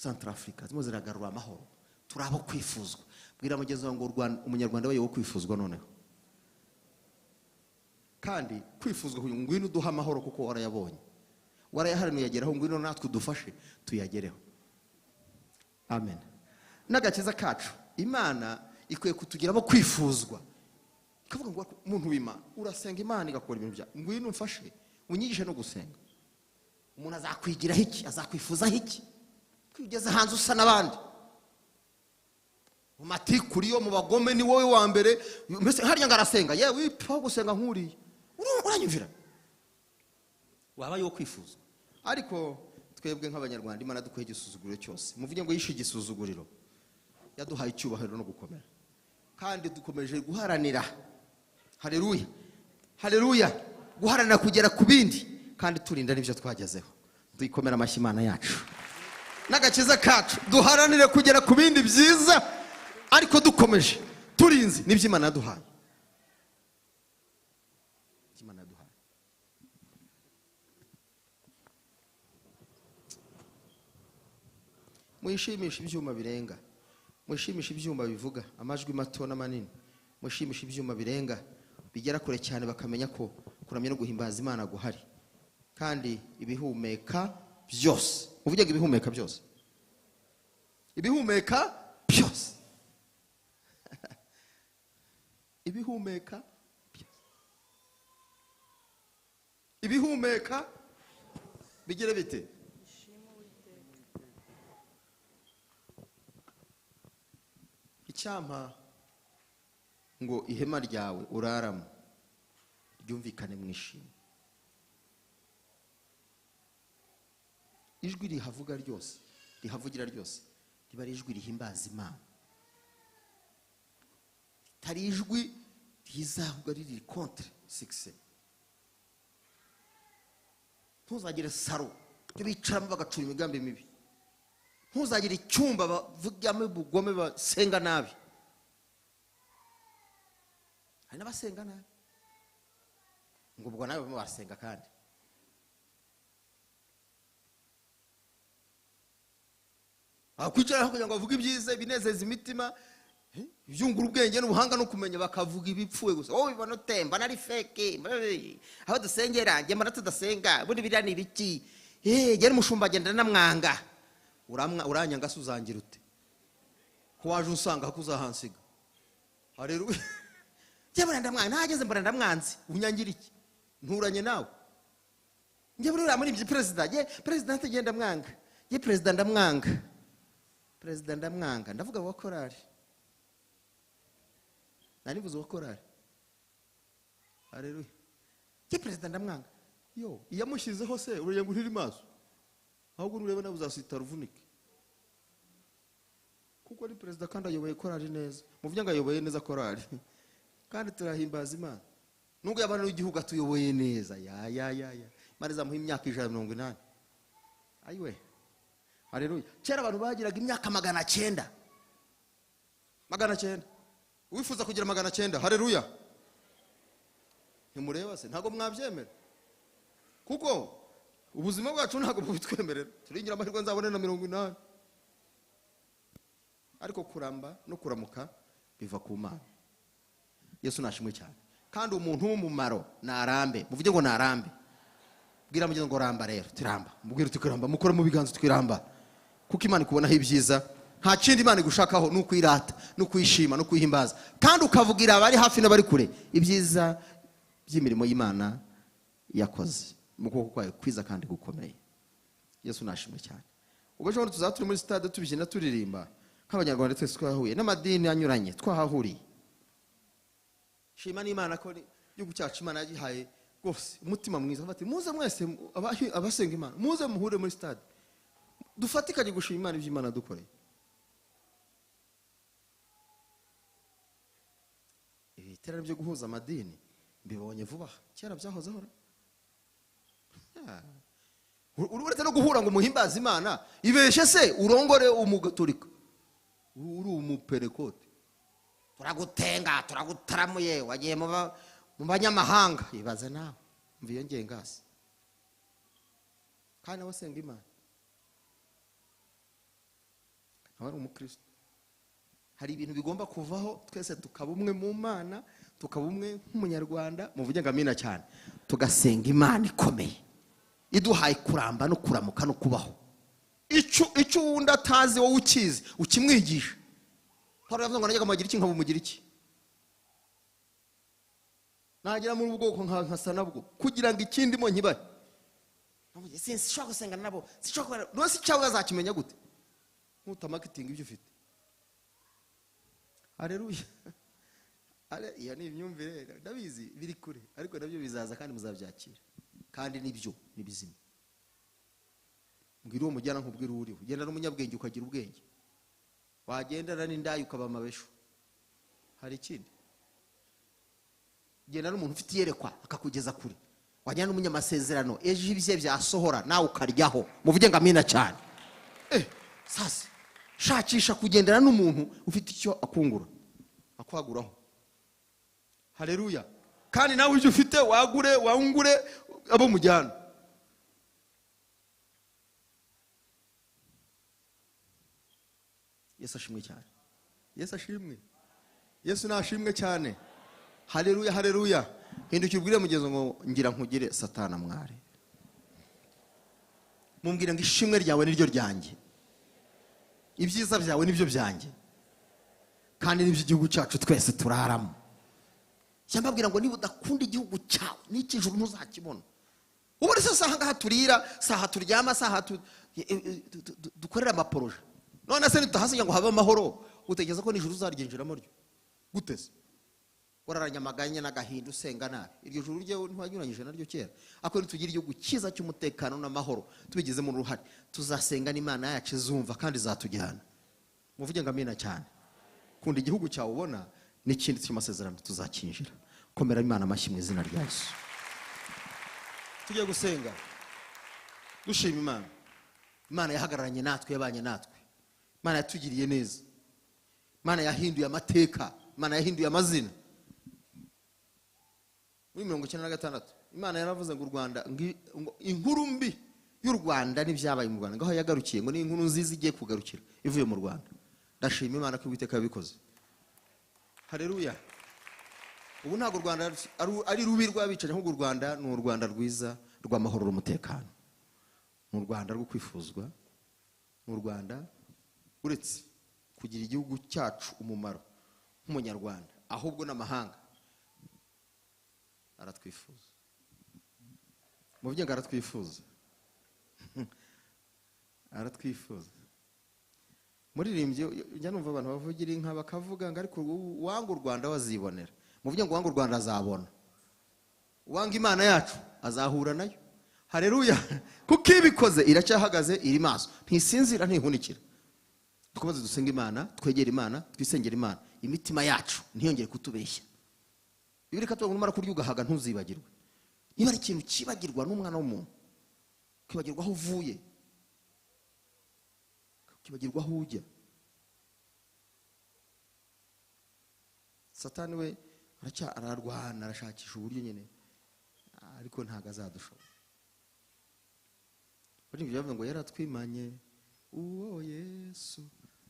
Centrafrica, zimwe ziragarura amahoro. Turabo kwifuzwa. Bwira mugenzi wawe ngo Umunyarwanda we wo kwifuzwa noneho. Kandi kwifuzwa kugira ngo ngwino uduhe amahoro kuko warayabonye, warayaharaniye uyageraho, ngwino natwe udufashe tuyagereho. Amen. N'agakiza kacu Imana ikwiye kutugiramo kwifuzwa. Ikavuga ngo umuntu w'Imana urasenga, Imana igakora ibintu byawe, ngwino umfashe unyigishe no gusenga. Umuntu azakwigiraho iki? Azakwifuzaho iki? Kwigeza hanze usa n'abandi mu matikuri yo mu bagome, ni wowe wa mbere. Mbese harya ngo arasenga, yewe ipfa gusenga nkuriye, uranyumvira waba yo kwifuzwa. Ariko twebwe nk'Abanyarwanda Imana dukuye igisuzuguriro cyose. Muvuge ngo yishe igisuzuguriro, yaduhaye icyubahiro no gukomera, kandi dukomeje guharanira. Haleluya, haleluya. Guharanira kugera ku bindi kandi turinda n'ibyo twagezeho. Dukomere amashyi Imana yacu n'agakiza kacu. Duharanire kugera ku bindi byiza ariko dukomeje turinze n'ibyo Imana yaduhaye. Imana yaduhaye. Mwishimisha ibyuma birenga, mwishimisha ibyuma bivuga amajwi mato n'amanini, mwishimisha ibyuma birenga bigera kure cyane, bakamenya ko kuramya no guhimbaza Imana guhari. Kandi ibihumeka byose, uvuge ngo ibihumeka byose, ibihumeka byose, ibihumeka byose, ibihumeka bigire bite? Icyampa ngo ihema ryawe uraramo ryumvikane mwishimye, ijwi rihavuga ryose, rihavugira ryose, riba ari ijwi rihimbaza Imana, ritari ijwi rizavuga riri contre succès. Ntuzagire saro byo bicaramo bagacura imigambi mibi, ntuzagire icyumba bavugamo ubugome basenga nabi. Hari n'abasenga nabi, ngo ubwo nawe barimo barasenga kandi. Bakwicara kugira ngo bavuge ibyiza, ibinezeza imitima, ibyungura ubwenge n'ubuhanga no kumenya, bakavuga ibipfuye gusa. Wowe ubibona ute? Mbona ari fake, aho dusengera njye mbona tudasenga, ubundi biriya ni ibiki? Njye n'umushumba agenda namwanga. Uranyanga se uzangira ute? Ko waje unsanga ko uzahansiga. Haleluya. Njye mbona ndamwanga, nahageze mbona ndamwanze. Unyangira iki? Nturanye nawe. Njye buriya muri ibyo perezida, njye perezida ntigenda mwanga. Njye perezida ndamwanga. Perezida ndamwanga. Ndavuga wa korali. Nanivuze wa korali. Haleluya. Njye perezida ndamwanga. Yo, iyamushyizeho se uriye ngo ntiri maso. Ahubwo nureba nawe uzasitara uvunike. Kuko ni perezida kandi ayoboye korali neza. Muvuge ngo ayoboye neza korali. Kandi turahimbaza Imana. Nubwo yabana n'igihugu atuyoboye neza. Ya ya ya ya. Imana izamuha imyaka 180. Ayiwe. Haleluya. Kera abantu bagiraga imyaka 900. 900. Wifuza kugira 900. Haleluya. Ntimureba se ntago mwabyemera. Kuko ubuzima bwacu ntago bubitwemerera. Turingira amahirwe nzabone na 80. Ariko kuramba no kuramuka biva ku Mana. Yesu nashimwe cyane. Kandi umuntu w'umumaro narambe. Muvuge ngo narambe. Bwira mugenzi ngo ramba rero, tiramba. Mubwire uti kuramba, mukore mu biganza twiramba. Kuko Imana ikubonaho ibyiza. Nta kindi Imana igushakaho ni ukwirata, no kwishima, no kwihimbaza. Kandi ukavugira abari hafi n'abari kure ibyiza by'imirimo y'Imana yakoze mu kuboko kwayo kwiza kandi gukomeye. Yesu nashimwe cyane. Ubwo ejo tuzaba turi muri stade tubyina turirimba nk'abanyarwanda twese twahuye n'amadini anyuranye twahahuriye. Shima n'Imana ko igihugu cyacu Imana yagihaye rwose umutima mwiza. Bati muze mwese abasenga Imana, muze muhure muri stade dufatikanye gushima Imana ibyo Imana dukoreye. Ibiterane byo guhuza amadini mbibonye vuba, kera byahozeho. Uretse no guhura ngo muhimbaze Imana, ibeshe se urongore umugatolika, uri umuperekote, turagutenga turagutaramuye, wagiye mu banyamahanga. Ibaze nawe mviyo ngengasi. Kandi nawe senga Imana, nawe ari umukristo. Hari ibintu bigomba kuvaho twese tukaba umwe mu Mana, tukaba umwe nk'umunyarwanda. Muvuge ngo amina cyane. Tugasenga Imana ikomeye iduhaye kuramba no kuramuka no kubaho. Icyo wundi atazi wowe ukizi ukimwigisha. Paul yavuze ngo najyaga mugira iki nkabumugira iki, nagera muri ubwoko nkasa nabwo kugira ngo ikindi mo nkibahe. Sinshobora gusenga nabo, sinshobora. Nose icyawe azakimenya gute nkuta marketing ibyo ufite? Haleluya. Iyo ni imyumvire, ndabizi biri kure, ariko nabyo bizaza kandi muzabyakira. Kandi nibyo ni bizima. Mbwira uwo mujyana nkubwira uriho. Ugenda n'umunyabwenge ukagira ubwenge, wagendana n'indaya ukaba amabesho. Hari ikindi? Genda n'umuntu ufite iyerekwa akakugeza kure, wajyana n'umunyamasezerano ejo ibye byasohora nawe ukaryaho. Muvuge ngo amina cyane. Sasa shakisha kugendana n'umuntu ufite icyo akungura, akwaguraho. Haleluya. Kandi nawe ibyo ufite wagure, wangure abo mujyana. Yesu ashimwe cyane. Yesu ashimwe. Yesu nashimwe cyane. Haleluya, haleluya. Hindukira ubwire mugenzi ngo ngira nkugire Satana mware. Mumbwire ngo ishimwe ryawe niryo ryanjye, ibyiza byawe nibyo byanjye, kandi nibyo igihugu cyacu twese turaramo. Cyambabwira ngo niba udakunda igihugu cyawe n'ikijuru ntuzakibona. Ubu se saha ngaha turira, saha turyama, saha dukorera amaporoje. None se nitahasinya ngo habe amahoro, utekereza ko nijuru uzaryinjiramo ryo gute se? Wararanyamaganye n'agahinda usenga nabi. Iryo juru rye ntiwanyuranyije naryo kera. Ako nitugira igihugu cyiza cy'umutekano n'amahoro tubigizemo uruhare, tuzasenga n'Imana yacu izumva kandi izatujyana. Muvuge ngo amina cyane. Kunda igihugu cyawe ubona n'ikindi cy'amasezerano tuzakinjira. Komera Imana amashyi mu izina rya Yesu. Tugiye gusenga dushima Imana. Imana yahagararanye natwe, yabanye natwe. Imana yatugiriye neza. Imana yahinduye amateka, Imana yahinduye amazina. Muri 96 Imana yaravuze ngo u Rwanda, inkuru mbi y'u Rwanda n'ibyabaye mu Rwanda ngaho yagarukiye, ngo ni inkuru nziza igiye kugarukira ivuye mu Rwanda. Ndashima Imana ko Uwiteka yabikoze. Haleluya. Ubu ntabwo u Rwanda ari rubi rw'abicanyi, ahubwo u Rwanda ni u Rwanda rwiza rw'amahoro n'umutekano. Ni u Rwanda rwo kwifuzwa, ni u Rwanda uretse kugira igihugu cyacu umumaro nk'umunyarwanda, ahubwo n'amahanga aratwifuza. Muvuge ngo aratwifuza. Aratwifuza. Muririmbye njya numva abantu bavugira inka bakavuga ngo ariko uwanga u Rwanda wazibonera. Muvuge ngo uwanga u Rwanda azabona. Uwanga Imana yacu azahura nayo. Haleluya. Kuko ibikoze iracyahagaze, iri maso, ntisinzira, ntihunikira. Dukomeze dusenga Imana, twegere Imana, twisengera Imana. Imitima yacu ntiyongere kutubeshya. Bibiliya ikatubwira ngo numara kurya ugahaga ntuzibagirwe. Niba ari ikintu kibagirwa n'umwana w'umuntu, kwibagirwa aho uvuye, kwibagirwa aho ujya. Satani we ararwana, arashakisha uburyo nyine, ariko ntabwo azadushobora. Bari bavuga ngo yaratwimanye uwo Yesu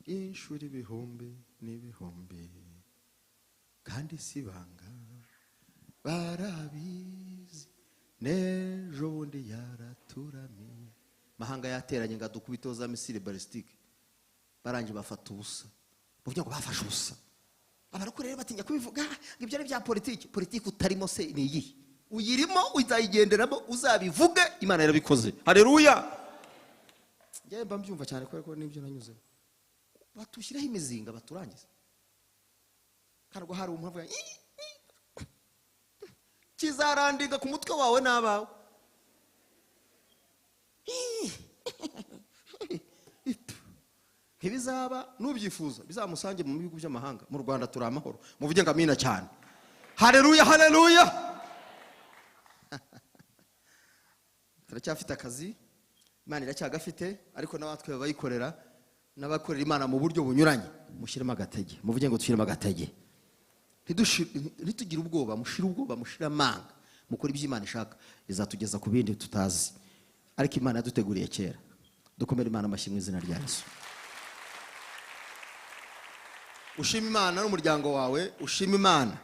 inshuro ibihumbi n'ibihumbi, kandi si banga barabizi, n'ejo bundi yaraturamiye. Mahanga yateranye ngo adukubiteho za misile balistique, barangije bafata ubusa. Bavuga ngo bafashe ubusa. Abarokore rero batinya kubivuga ngo ibyo ari bya politiki. Politiki utarimo se ni iyihe? Uyirimo uzayigenderamo, uzabivuge. Imana yarabikoze. Haleluya. Njye mba mbyumva cyane kubera ko nibyo nanyuzemo. Batushyiraho imizinga baturangiza. Kandi hari umuntu avuga kizarandinga ku mutwe wawe n'abawe. Ntibizaba nubyifuza bizamusange mu bihugu by'amahanga. Mu Rwanda turi amahoro. Muvuge ngo amina cyane. Haleluya, haleluya. Turacyafite akazi, Imana iracyagafite, ariko n'abatwe bayikorera n'abakorera Imana mu buryo bunyuranye. Mushyiremo agatege. Muvuge ngo dushyiremo agatege. Ntitugire ubwoba, mushire ubwoba, mushire amanga. Mukore ibyo Imana ishaka, izatugeza ku bindi tutazi. Ariko Imana yaduteguriye kera. Dukomere Imana amashyi mu izina rya Yesu. Ushima Imana n'umuryango wawe, ushima Imana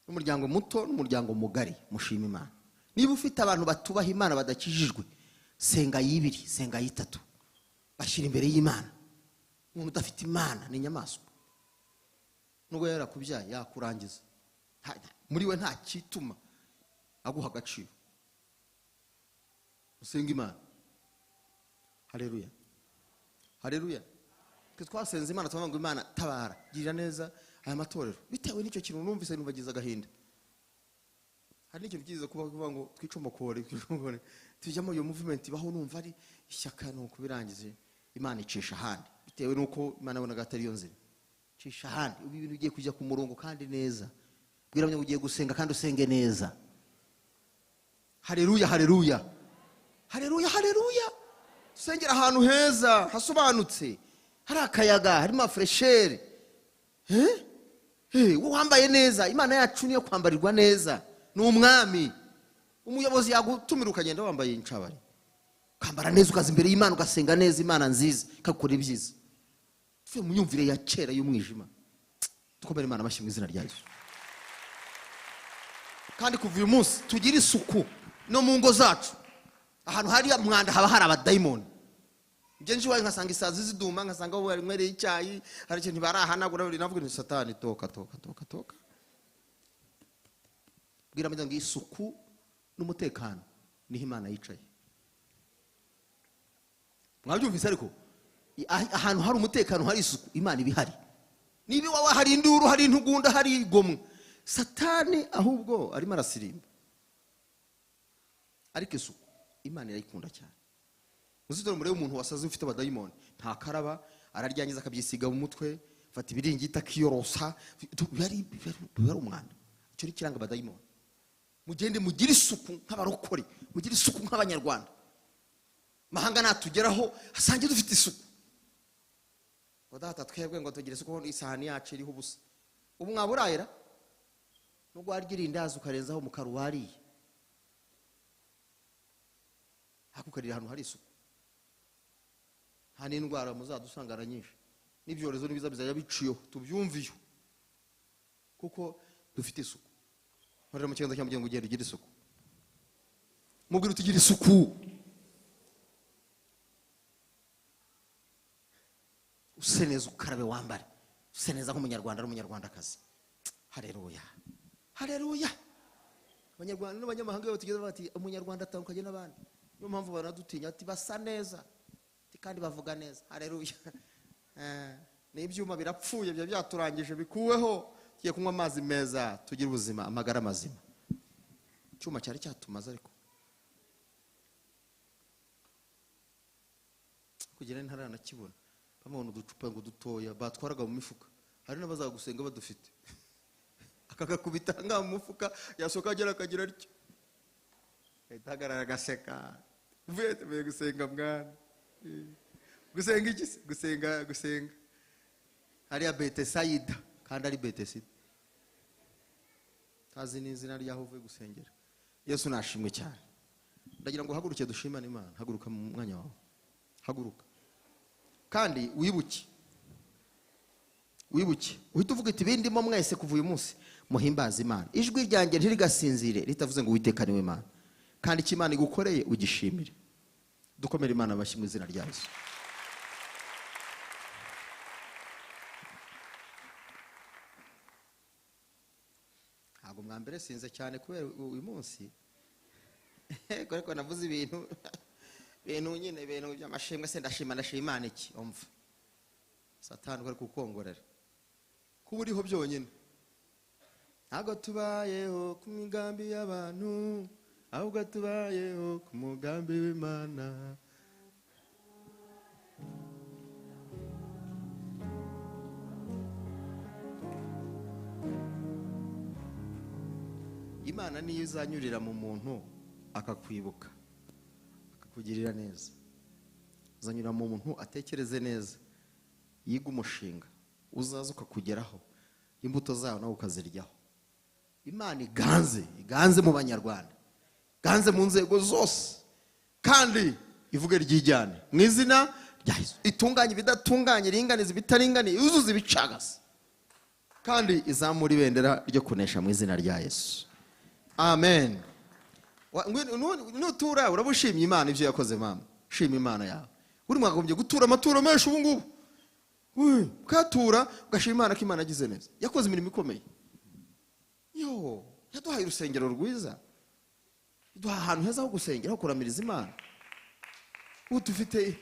n'umuryango muto n'umuryango mugari, mushima Imana. Niba ufite abantu batubaha Imana badakijijwe, senga yibiri, senga yitatu, bashyira imbere y'Imana. Umuntu udafite Imana ni inyamaswa. Nubwo yarakubyaye yakurangiza, muri we nta kituma aguha agaciro. Usenga Imana. Haleluya, haleluya. Twe twasenze Imana tuvuga ngo Imana tabara, girira neza aya matorero. Bitewe n'icyo kintu numvise numvagiza agahinda. Hari n'ikintu cyiza kuba kuvuga ngo twicomokore, twicomokore, tujyamo iyo movement baho numva ari ishyaka, nuko birangize Imana icisha ahandi. Bitewe nuko Imana yabonaga atari yo nzira, icisha ahandi. Ubu ibintu bigiye kujya ku murongo kandi neza. Bwira ngo ugiye gusenga kandi usenge neza. Haleluya, haleluya, haleluya, haleluya. Usengera ahantu heza hasobanutse, hari akayaga, harimo fresheri, wambaye neza. Imana yacu niyo kwambarirwa neza, ni umwami. Umuyobozi yagutumira ukagenda wambaye incabari, ukambara neza, ukaza imbere y'Imana ugasenga neza. Imana nziza ikakora ibyiza. Tuve mu myumvire ya kera y'umwijima, dukomere Imana amashyi mu izina rya Yesu. Kandi kuva uyu munsi tugire isuku no mu ngo zacu. Ahantu hari umwanda haba hari abadayimoni. Njye nje iwawe nkasanga isazi ziduma, nkasanga aho banywereye icyayi hari ikintu barahanagura, buri navuga nti satani toka toka toka toka. Bwira ngo isuku n'umutekano niho Imana yicaye. Mwabyumvise? Ariko ahantu hari umutekano, hari isuku, Imana iba ihari. Niba iwawe hari induru, hari intugunda, hari igomwa, satani ahubwo arimo arasirimba. Ariko isuku Imana irayikunda cyane. Muzitore murebe umuntu wasaze ufite abadayimoni, ntakaraba, araryangiza akabyisiga mu mutwe, afata ibiringiti akiyorosa, biba ari umwanda. Icyo ni kiranga abadayimoni. Mugende mugire isuku nk'abarokore, mugire isuku nk'abanyarwanda. Mahanga natugeraho asange dufite isuku. Ngo data twebwe ngo tugire isuku, isahani yacu iriho ubusa. Ubu mwaburayira nubwo warya irindazi ukarenzaho mu karuwariye, ariko ukarira ahantu hari isuku. Nta n'indwara muzadusangana nyinshi, n'ibyorezo n'ibiza bizajya biciyeho, tubyumviye kuko dufite isuku. Nkorera mu kiganza cya mugenzi ngo ugende ugire isuku, mubwire uti gira isuku. Use neza, ukarabe, wambare use neza nk'umunyarwanda n'umunyarwandakazi. Haleluya, haleluya. Abanyarwanda n'abanyamahanga iyo batugeze bati umunyarwanda atandukanye n'abandi, niyo mpamvu baradutinya, ati basa neza kandi bavuga neza. Haleluya. N'ibyuma birapfuye bya byaturangije bikuweho, tugiye kunywa amazi meza tugire ubuzima, amagara mazima. Icyuma cyari cyatumaze ariko kugira ntaranakibona. Bamubona uducupa ngo dutoya batwaraga mu mifuka, hari n'abazagusenga badufite, akagakubita nga mu mufuka, yasohoka agera akagira atyo, ahita ahagarara agaseka. Uvuye gusenga mwana, gusenga iki se? Gusenga, gusenga hariya Betesayida, kandi ari Betesida, tazi n'izina ryaho uvuye gusengera. Yesu nashimwe cyane. Ndagira ngo haguruke dushimane Imana. Haguruka mu mwanya wawe, haguruka kandi wibuke, wibuke uhita uvuga uti bindimo mwese kuva uyu munsi muhimbaze Imana. Ijwi ryanjye ntirigasinzire ritavuze ngo Uwiteka niwe Mana, kandi icyo Imana igukoreye ugishimire. Dukomere Imana amashyi mu izina rya Yesu. Ntabwo mwambere sinze cyane kubera uyu munsi, ariko navuze ibintu bintu nyine, ibintu by'amashimwe. Se ndashima, ndashima Imana iki? Umva satani ari kukongorera kuba uriho byonyine. Ntabwo tubayeho ku migambi y'abantu, ahubwo tubayeho ku mugambi w'Imana. Imana niyo izanyurira mu muntu akakwibuka, akakugirira neza. Uzanyura mu muntu atekereze neza, yiga umushinga uzaza ukakugeraho, imbuto zawo nawe ukaziryaho. Imana iganze, iganze mu banyarwanda, iganze mu nzego zose, kandi ivuge ryijyane mu izina rya Yesu. Itunganye ibidatunganye, iringanize ibitaringaniye, yuzuze ibicagase, kandi izamure ibendera ryo kunesha mu izina rya Yesu. Amen. Nutura urabushimye Imana ibyo yakoze. Mama, shima Imana yawe. Uri mwagombye gutura amaturo menshi ubu ngubu, ukatura ugashima Imana ko Imana yagize neza, yakoze imirimo ikomeye. Yo yaduhaye urusengero rwiza, iduha ahantu heza ho gusengera, ho kuramiriza Imana. Ubu dufite,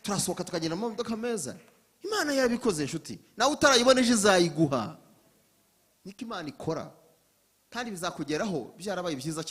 turasohoka tukagenda mu modoka meza. Imana yarabikoze inshuti, nawe utarayibona ejo izayiguha. Niko Imana ikora, kandi bizakugeraho byarabaye byiza cyane.